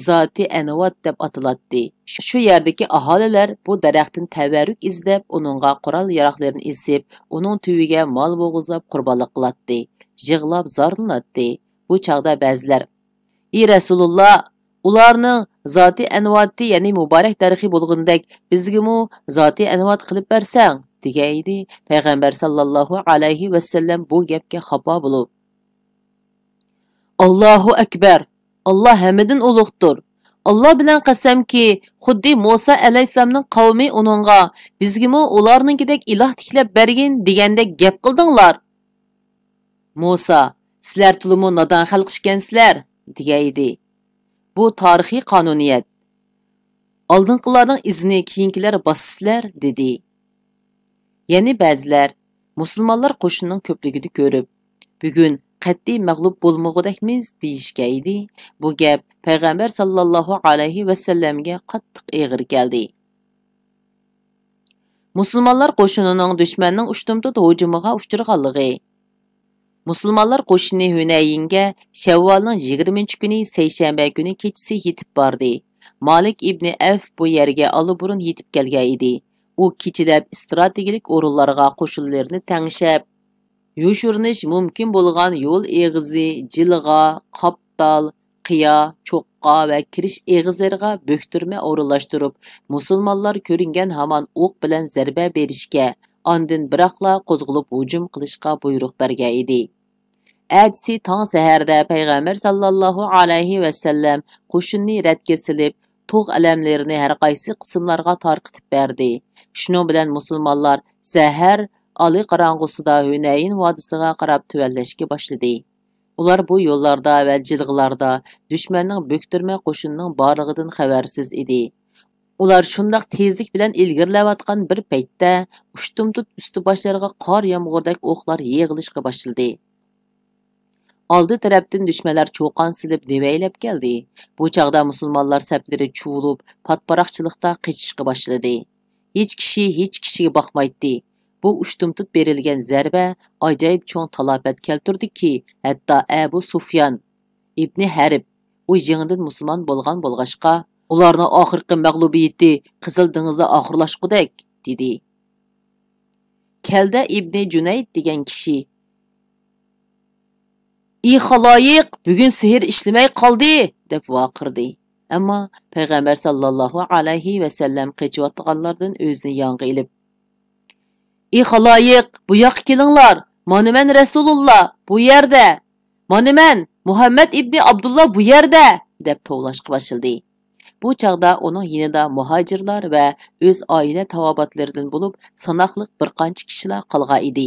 زاتى ئەنۋات دەپ ئاتىلاتتى. شۇ يەردىكى ئاھالىلەر بۇ دەرەختىن تەۋەررۈك ئىزدەپ، ئۇنىڭغا قورال-ياراغلىرىنى ئېسىپ، ئۇنىڭ تۈۋىگە مال بوغۇزلاپ قۇربانلىق قىلاتتى، يىغلاپ زارلىناتتى. بۇ چاغدا بەزىلەر، «ئى رەسۇلۇللا، ئۇلارنىڭ زاتى ئەنۋاتى، يەنى مۇبارەك دەرىخى بولغىنىدەك، بىزگىمۇ زاتى ئەنۋات قىلىپ بەرسەڭ» دېگەن ئىدى. پەيغەمبەر ساللاللاھۇ ئەلەيھى ۋەسەللەم بۇ گەپكە خاپا بولۇپ، «ئاللاھۇ ئەكبەر! ئاللا ھەممىدىن ئۇلۇغدۇر! ئاللا بىلەن قەسەمكى، خۇددى مۇسا ئەلەيھىسسالامنىڭ قەۋمى ئۇنىڭغا، بىزگىمۇ ئۇلارنىڭكىدەك ئىلاھ تىكلەپ بەرگىن دېگەندەك گەپ قىلدىڭلار.» مۇسا، سىلەر تولىمۇ نادان خەلق ئىكەنسىلەر، دېگەن ئىدى. بۇ تارىخىي قانۇنىيەت. ئالدىنقىلارنىڭ ئىزىنى كېيىنكىلەر باسىسىلەر، دېدى. يەنە بەزىلەر مۇسۇلمانلار قوشۇنىنىڭ كۆپلۈكىنى كۆرۈپ، بۈگۈن قەتئىي مەغلۇپ بولمىغۇدەكمىز، دېيىشكەن ئىدى. بۇ گەپ پەيغەمبەر ساللاللاھۇ ئەلەيھى ۋەسەللەمگە قاتتىق ئېغىر كەلدى. مۇسۇلمانلار قوشۇنىنىڭ دۈشمەننىڭ ئۇشتۇمتۇت ھۇجۇمىغا ئۇچرىغانلىقى. مۇسۇلمانلار قوشۇنى ھۈنەيىنگە شەۋۋالنىڭ يىگىرمىنچى كۈنى سەيشەنبە كۈنى كېچىسى يېتىپ باردى. مالىك ئىبنى ئەۋف بۇ يەرگە ئاللىبۇرۇن يېتىپ كەلگەن ئىدى. ئۇ كېچىلەپ ئىستراتېگىيەلىك ئورۇنلارغا قوشۇنلىرىنى تەڭشەپ، يوشۇرۇنۇش مۇمكىن بولغان يول ئېغىزى، جىلغا، قاپتال، قىيا، چوققا ۋە كىرىش ئېغىزلىرىغا بۆكتۈرمە ئورۇنلاشتۇرۇپ، مۇسۇلمانلار كۆرۈنگەن ھامان ئوق بىلەن زەربە بېرىشكە، ئاندىن بىراقلا قوزغىلىپ ھۇجۇم قىلىشقا بۇيرۇق بەرگەن ئىدى. ئەتىسى تاڭ سەھەردە پەيغەمبەر ساللاللاھۇ ئەلەيھى ۋەسەللەم قوشۇننى رەتكە سېلىپ، تۇغ ئەلەملىرىنى ھەر قايسى قىسىملارغا تارقىتىپ بەردى. شۇنىڭ بىلەن مۇسۇلمانلار سەھەر ئالىقاراڭغۇسىدا ھۈنەيىن ۋادىسىغا قاراپ تۆۋەنلەشكە باشلىدى. ئۇلار بۇ يوللاردا ۋە جىلغىلاردا دۈشمەننىڭ بۆكتۈرمە قوشۇنىنىڭ بارلىقىدىن خەۋەرسىز ئىدى. ئۇلار شۇنداق تېزلىك بىلەن ئىلگىرىلەۋاتقان بىر پەيتتە، ئۇشتۇمتۇت ئۈستى باشلىرىغا قار يامغۇردەك ئوقلار يېغىلىشقا باشلىدى. ئالدى تەرەپتىن دۈشمەنلەر چۇقان سېلىپ دېۋەيلەپ كەلدى. بۇ چاغدا مۇسۇلمانلار سەپلىرى چۇۋۇلۇپ، پاتپاراقچىلىقتا قېچىشقا باشلىدى. ھېچ كىشى ھېچ كىشىگە باقمايتتى. بۇ ئۇشتۇمتۇت بېرىلگەن زەربە ئاجايىپ چوڭ تالاپەت كەلتۈردىكى، ھەتتا ئەبۇ سۇفيان ئىبنى ھەرب، ئۇ يېڭىدىن مۇسۇلمان بولغان بولغاچقا، ئۇلارنىڭ ئاخىرقى مەغلۇبىيىتى قىزىل دېڭىزدا ئاخىرلاشقۇدەك، دېدى. كەلدە ئىبنى جۇنەيد دېگەن كىشى، «ئى خالايىق، بۈگۈن سېھىر ئىشلىمەي قالدى!» دەپ ۋارقىرىدى. ئەمما پەيغەمبەر ساللاللاھۇ ئەلەيھى ۋەسەللەم قېچىۋاتقانلاردىن ئۆزىنى يانغا ئېلىپ، «ئى خالايىق، بۇ ياققا كېلىڭلار! مانا مەن رەسۇلۇللا، بۇ يەردە! مانا مەن، مۇھەممەد ئىبنى ئابدۇللا، بۇ يەردە!» دەپ توۋلاشقا باشلىدى. بۇ چاغدا ئۇنىڭ يېنىدا مۇھاجىرلار ۋە ئۆز ئائىلە تاۋابىئاتلىرىدىن بولۇپ ساناقلىق بىر قانچە كىشىلا قالغان ئىدى.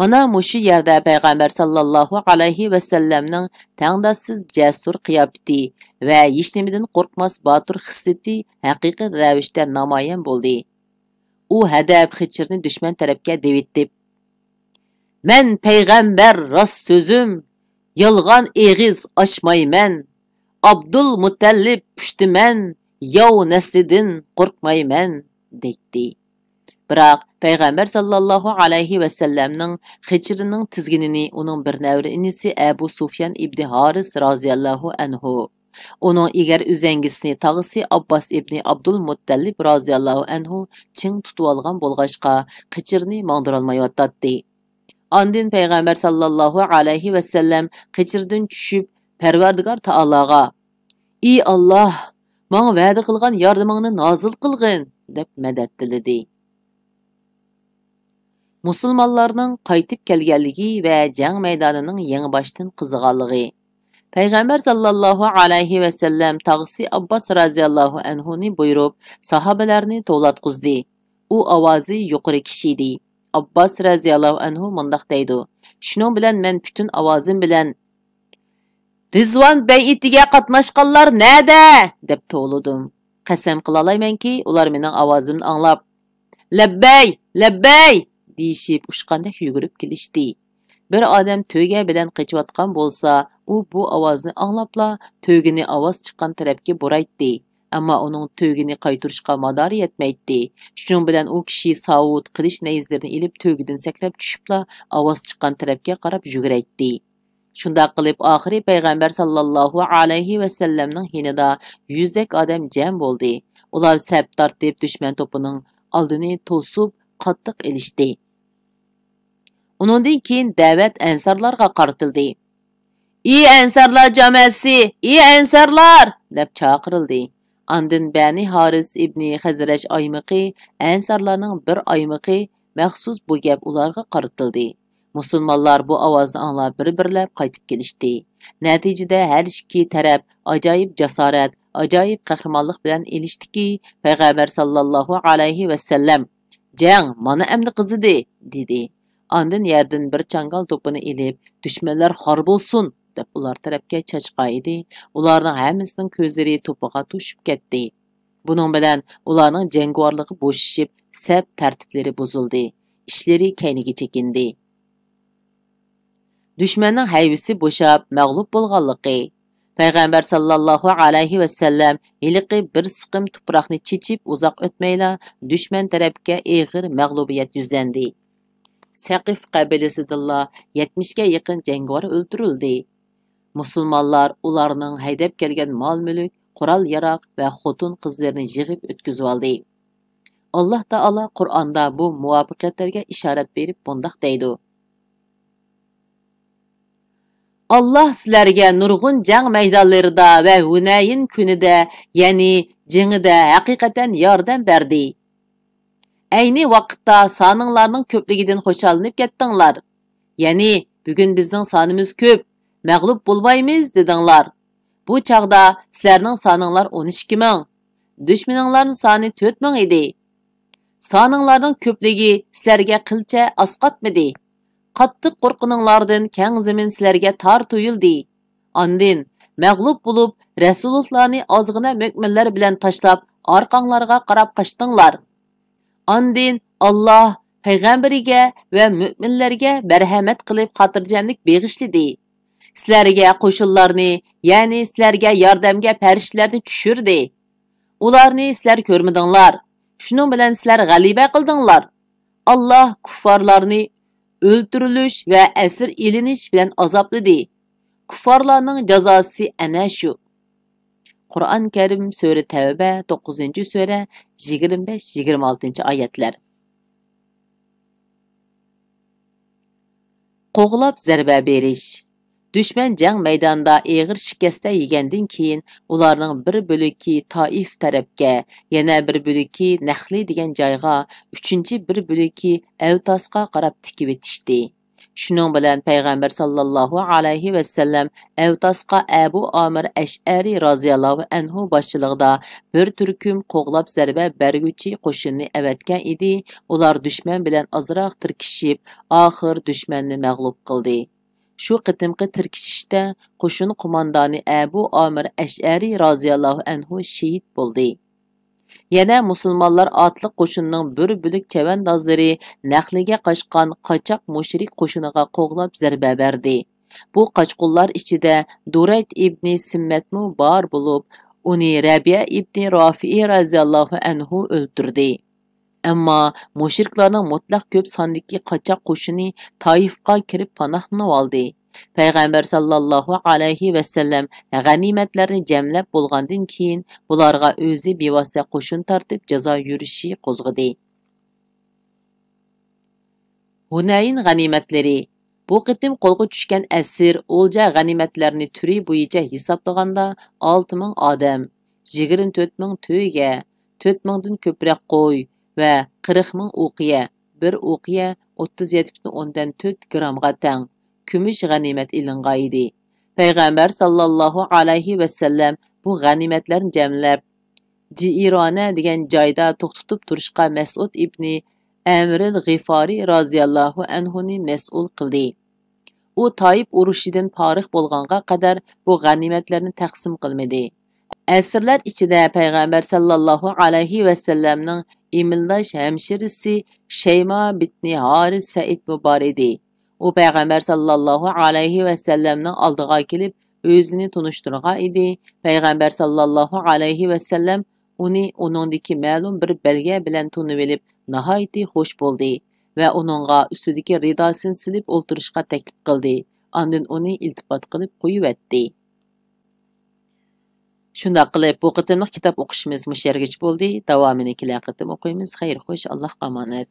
مانا مۇشۇ يەردە پەيغەمبەر ساللاللاھۇ ئەلەيھى ۋەسەللەمنىڭ تەڭداشسىز جەسۇر قىياپىتى ۋە ھېچنېمىدىن قورقماس باتۇر خىسلىتى ھەقىقىي رەۋىشتە نامايان بولدى. ئۇ ھەدەپ خىچىرنى دۈشمەن تەرەپكە دېۋىتىپ، «مەن پەيغەمبەر، راست سۆزۈم، يالغان ئېغىز ئاچمايمەن. ئابدۇل مۇتەللىپ پۇشتىمەن، ياۋ نەسلىدىن قورقمايمەن» دەيتتى. بىراق پەيغەمبەر ساللاللاھۇ ئەلەيھى ۋەسەللەمنىڭ خىچىرىنىڭ تىزگىنىنى ئۇنىڭ بىر نەۋرە ئىنىسى ئەبۇ سۇفيان ئىبنى ھارىس رازىياللاھۇ ئەنھۇ، ئۇنىڭ ئېگەر ئۈزەڭگىسىنى تاغىسى ئابباس ئىبنى ئابدۇلمۇتتەللىپ رازىياللاھۇ ئەنھۇ چىڭ تۇتۇۋالغان بولغاچقا، قېچىرنى ماڭدۇرالمايۋاتاتتى. ئاندىن پەيغەمبەر ساللاللاھۇ ئەلەيھى ۋەسەللەم قېچىردىن چۈشۈپ، پەرۋەردىگار تائالاغا، «ئى ئاللاھ، ماڭا ۋەدە قىلغان ياردىمىڭنى نازىل قىلغىن!» دەپ مەدەت تىلىدى. مۇسۇلمانلارنىڭ قايتىپ كەلگەنلىكى ۋە جەڭ مەيدانىنىڭ يېڭىباشتىن قىزىغانلىقى. پەيغەمبەر ساللاللاھۇ ئەلەيھى ۋەسەللەم تاغىسى ئابباس رازىياللاھۇ ئەنھۇنى بۇيرۇپ، ساھابىلەرنى توۋلاتقۇزدى. ئۇ ئاۋازى يۇقىرى كىشى ئىدى. ئابباس رازىياللاھۇ ئەنھۇ مۇنداق دەيدۇ، «شۇنىڭ بىلەن مەن پۈتۈن ئاۋازىم بىلەن، رىزۋان بەيئىتىگە قاتناشقانلار نەدە؟» دەپ توۋلىدىم. قەسەم قىلالايمەنكى، ئۇلار مېنىڭ ئاۋازىمنى ئاڭلاپ، «لەببەي! لەببەي!» دېيىشىپ، ئۇچقاندەك يۈگۈرۈپ كېلىشتى. بىر ئادەم تۆگە بىلەن قېچىۋاتقان بولسا، ئۇ بۇ ئاۋازنى ئاڭلاپلا تۆگىنى ئاۋاز چىققان تەرەپكە بۇرايتتى. ئەمما ئۇنىڭ تۆگىنى قايتۇرۇشقا مادارى يەتمەيتتى. شۇنىڭ بىلەن ئۇ كىشى ساۋۇت، قىلىچ نەيزىلىرىنى ئېلىپ، تۆگىدىن سەكرەپ چۈشۈپلا ئاۋاز چىققان تەرەپكە قاراپ يۈگۈرەيتتى. شۇنداق قىلىپ، ئاخىرى پەيغەمبەر ساللاللاھۇ ئەلەيھى ۋەسەللەمنىڭ يېنىدا يۈزدەك ئادەم جەم بولدى. ئۇلار سەپ تارتىپ، دۈشمەن توپىنىڭ ئالدىنى توسۇپ، قاتتىق ئېلىشتى. ئۇنىڭدىن كېيىن دەۋەت ئەنسارلارغا قارىتىلدى. «ئى ئەنسارلار جامائەسى، ئى ئەنسارلار!» دەپ چاقىرىلدى. ئاندىن بەنى ھارىس ئىبنى خەزرەج ئايمىقى ئەنسارلارنىڭ بىر ئايمىقى مەخسۇس بۇ گەپ ئۇلارغا قارىتىلدى. مۇسۇلمانلار بۇ ئاۋازنى ئاڭلاپ بىر-بىرلەپ قايتىپ كېلىشتى. نەتىجىدە ھەر ئىككى تەرەپ ئاجايىپ جاسارەت، ئاجايىپ قەھرىمانلىق بىلەن ئېلىشتىكى، پەيغەمبەر ساللاللاھۇ ئەلەيھى ۋەسەللەم، «جەڭ مانا ئەمدى قىزىدى» دېدى. ئاندىن يەردىن بىر چاڭگال توپىنى ئېلىپ، «دۈشمەنلەر خار بولسۇن!» دەپ ئۇلار تەرەپكە چاچقان ئىدى. ئۇلارنىڭ ھەممىسىنىڭ كۆزلىرى توپىغا توشۇپ كەتتى. بۇنىڭ بىلەن ئۇلارنىڭ جەڭگىۋارلىقى بوشىشىپ، سەپ تەرتىپلىرى بۇزۇلدى. ئىشلىرى كەينىگە چېكىندى. دۈشمەننىڭ ھەيۋىسى بوشاپ، مەغلۇپ بولغانلىقى. پەيغەمبەر ساللاللاھۇ ئەلەيھى ۋەسەللەم ھېلىقى بىر سىقىم تۇپراقنى چېچىپ، ئۇزاق ئۆتمەيلا دۈشمەن تەرەپكە ئېغىر مەغلۇبىيەت يۈزلەندى. سەقىف قەبىلىسىدىنلا يەتمىشكە يېقىن جەڭگىۋار ئۆلتۈرۈلدى. مۇسۇلمانلار ئۇلارنىڭ ھەيدەپ كەلگەن مال-مۈلۈك، قورال-ياراغ ۋە خوتۇن-قىزلىرىنى يىغىپ ئۆتكۈزۈۋالدى. ئاللاھ تائالا قۇرئاندا بۇ مۇۋەپپەقىيەتلەرگە ئىشارەت بېرىپ مۇنداق دەيدۇ: «ئاللاھ سىلەرگە نۇرغۇن جەڭ مەيدانلىرىدا ۋە ھۇنەيىن كۈنىدە، يەنى جېڭىدە ھەقىقەتەن ياردەم بەردى. ئەينى ۋاقىتتا سانىڭلارنىڭ كۆپلۈكىدىن خۇشاللىنىپ كەتتىڭلار. يەنى، بۈگۈن بىزنىڭ سانىمىز كۆپ، مەغلۇپ بولمايمىز دېدىڭلار. بۇ چاغدا سىلەرنىڭ سانىڭلار ئون ئىككى مىڭ، دۈشمىنىڭلارنىڭ سانى تۆت مىڭ ئىدى. سانىڭلارنىڭ كۆپلۈكى سىلەرگە قىلچە ئاسقاتمىدى. قاتتىق قورققىنىڭلاردىن كەڭ زېمىن سىلەرگە تار تۇيۇلدى. ئاندىن مەغلۇپ بولۇپ، رەسۇلۇللانى ئازغىنە مۆمىنلەر بىلەن تاشلاپ، ئارقاڭلارغا قاراپ قاچتىڭلار. ئاندىن ئاللاھ پەيغەمبىرىگە ۋە مۆمىنلەرگە مەرھەمەت قىلىپ، خاتىرجەملىك بېغىشلىدى. سىلەرگە قوشۇنلارنى، يەنى سىلەرگە ياردەمگە پەرىشتىلەرنى چۈشۈردى. ئۇلارنى سىلەر كۆرمىدىڭلار. شۇنىڭ بىلەن سىلەر غەلىبە قىلدىڭلار. ئاللاھ كۇففارلارنى ئۆلتۈرۈلۈش ۋە ئەسىر ئېلىنىش بىلەن ئازابلىدى. كۇففارلارنىڭ جازاسى ئەنە شۇ.» قۇرئان كەرىم، سۈرە تەۋبە، توققۇزىنچى سۈرە، يىگىرمە بەش، يىگىرمە ئالتىنچى ئايەتلەر. قوغلاپ زەربە بېرىش. دۈشمەن جەڭ مەيدانىدا ئېغىر شىكەستە يېگەندىن كېيىن، ئۇلارنىڭ بىر بۆلىكى تائىف تەرەپكە، يەنە بىر بۆلىكى نەخلى دېگەن جايغا، ئۈچىنچى بىر بۆلىكى ئەۋتاسقا قاراپ تىكىۋېتىشتى. شۇنىڭ بىلەن پەيغەمبەر ساللاللاھۇ ئەلەيھى ۋەسەللەم ئەۋتاسقا ئەبۇ ئامىر ئەشئەرى رازىياللاھۇ ئەنھۇ باشچىلىقىدا بىر تۈركۈم قوغلاپ زەربە بەرگۈچى قوشۇننى ئەۋەتكەن ئىدى. ئۇلار دۈشمەن بىلەن ئازراق تىركىشىپ، ئاخىر دۈشمەننى مەغلۇپ قىلدى. شۇ قېتىمقى تىركىشىشتە قوشۇن قوماندانى ئەبۇ ئامىر ئەشئەرى رازىياللاھۇ ئەنھۇ شېھىت بولدى. يەنە مۇسۇلمانلار ئاتلىق قوشۇننىڭ بىر بۆلەك چەۋەندازلىرى نەخلىگە قاچقان قاچاق مۇشرىك قوشۇنىغا قوغلاپ زەربە بەردى. بۇ قاچقۇنلار ئىچىدە دۇرەيد ئىبنى سىممەتمۇ بار بولۇپ، ئۇنى رەبىئە ئىبنى رافىئى رازىياللاھۇ ئەنھۇ ئۆلتۈردى. ئەمما مۇشرىكلارنىڭ مۇتلەق كۆپ ساندىكى قاچاق قوشۇنى تائىفقا كىرىپ پاناھلىنىۋالدى. پەيغەمبەر ساللاللاھۇ ئەلەيھى ۋەسەللەم غەنىيمەتلەرنى جەملەپ بولغاندىن كېيىن، بۇلارغا ئۆزى بىۋاسىتە قوشۇن تارتىپ جازا يۈرۈشى قوزغىدى. ھۇنەيىن غەنىيمەتلىرى. بۇ قېتىم قولغا چۈشكەن ئەسىر، ئولجا غەنىيمەتلەرنى تۈرى بويىچە ھېسابلىغاندا، ئالتە مىڭ ئادەم، يىگىرمە تۆت مىڭ تۆگە، تۆت مىڭدىن كۆپرەك قوي ۋە قىرىق مىڭ ئوقىيە، بىر ئوقىيە ئوتتۇز يەتتە پۈتۈن ئوندىن تۆت گرامغا تەڭ كۈمۈش غەنىيمەت ئېلىنغان ئىدى. پەيغەمبەر ساللاللاھۇ ئەلەيھى ۋەسەللەم بۇ غەنىيمەتلەرنى جەملەپ، جىئىرانە دېگەن جايدا توختىتىپ تۇرۇشقا مەسئۇد ئىبنى ئەمرىل غىفارى رازىياللاھۇ ئەنھۇنى مەسئۇل قىلدى. ئۇ تائىپ ئۇرۇشىدىن پارىغ بولغانغا قەدەر بۇ غەنىيمەتلەرنى تەقسىم قىلمىدى. ئەسىرلەر ئىچىدە پەيغەمبەر ساللاللاھۇ ئەلەيھى ۋەسەللەمنىڭ ئىمىلداش ھەمشىرىسى شەيما بىتنى ھارىس سەئىدمۇ بار ئىدى. ئۇ پەيغەمبەر ساللاللاھۇ ئەلەيھى ۋەسەللەمنىڭ ئالدىغا كېلىپ، ئۆزىنى تونۇشتۇرغان ئىدى. پەيغەمبەر ساللاللاھۇ ئەلەيھى ۋەسەللەم ئۇنى ئۇنىڭدىكى مەلۇم بىر بەلگە بىلەن تونۇۋېلىپ، ناھايىتى خوش بولدى ۋە ئۇنىڭغا ئۈستىدىكى رىداسىنى سېلىپ ئولتۇرۇشقا تەكلىپ قىلدى. ئاندىن ئۇنى ئىلتىپات قىلىپ قويۇۋەتتى. شۇنداق قىلىپ، بۇ قېتىملىق كىتاب ئوقۇشىمىز مۇشۇ يەرگىچە بولدى. داۋامىنى كېلەر قېتىم ئوقۇيمىز. خەير، خوش، ئاللاھقا ئامانەت.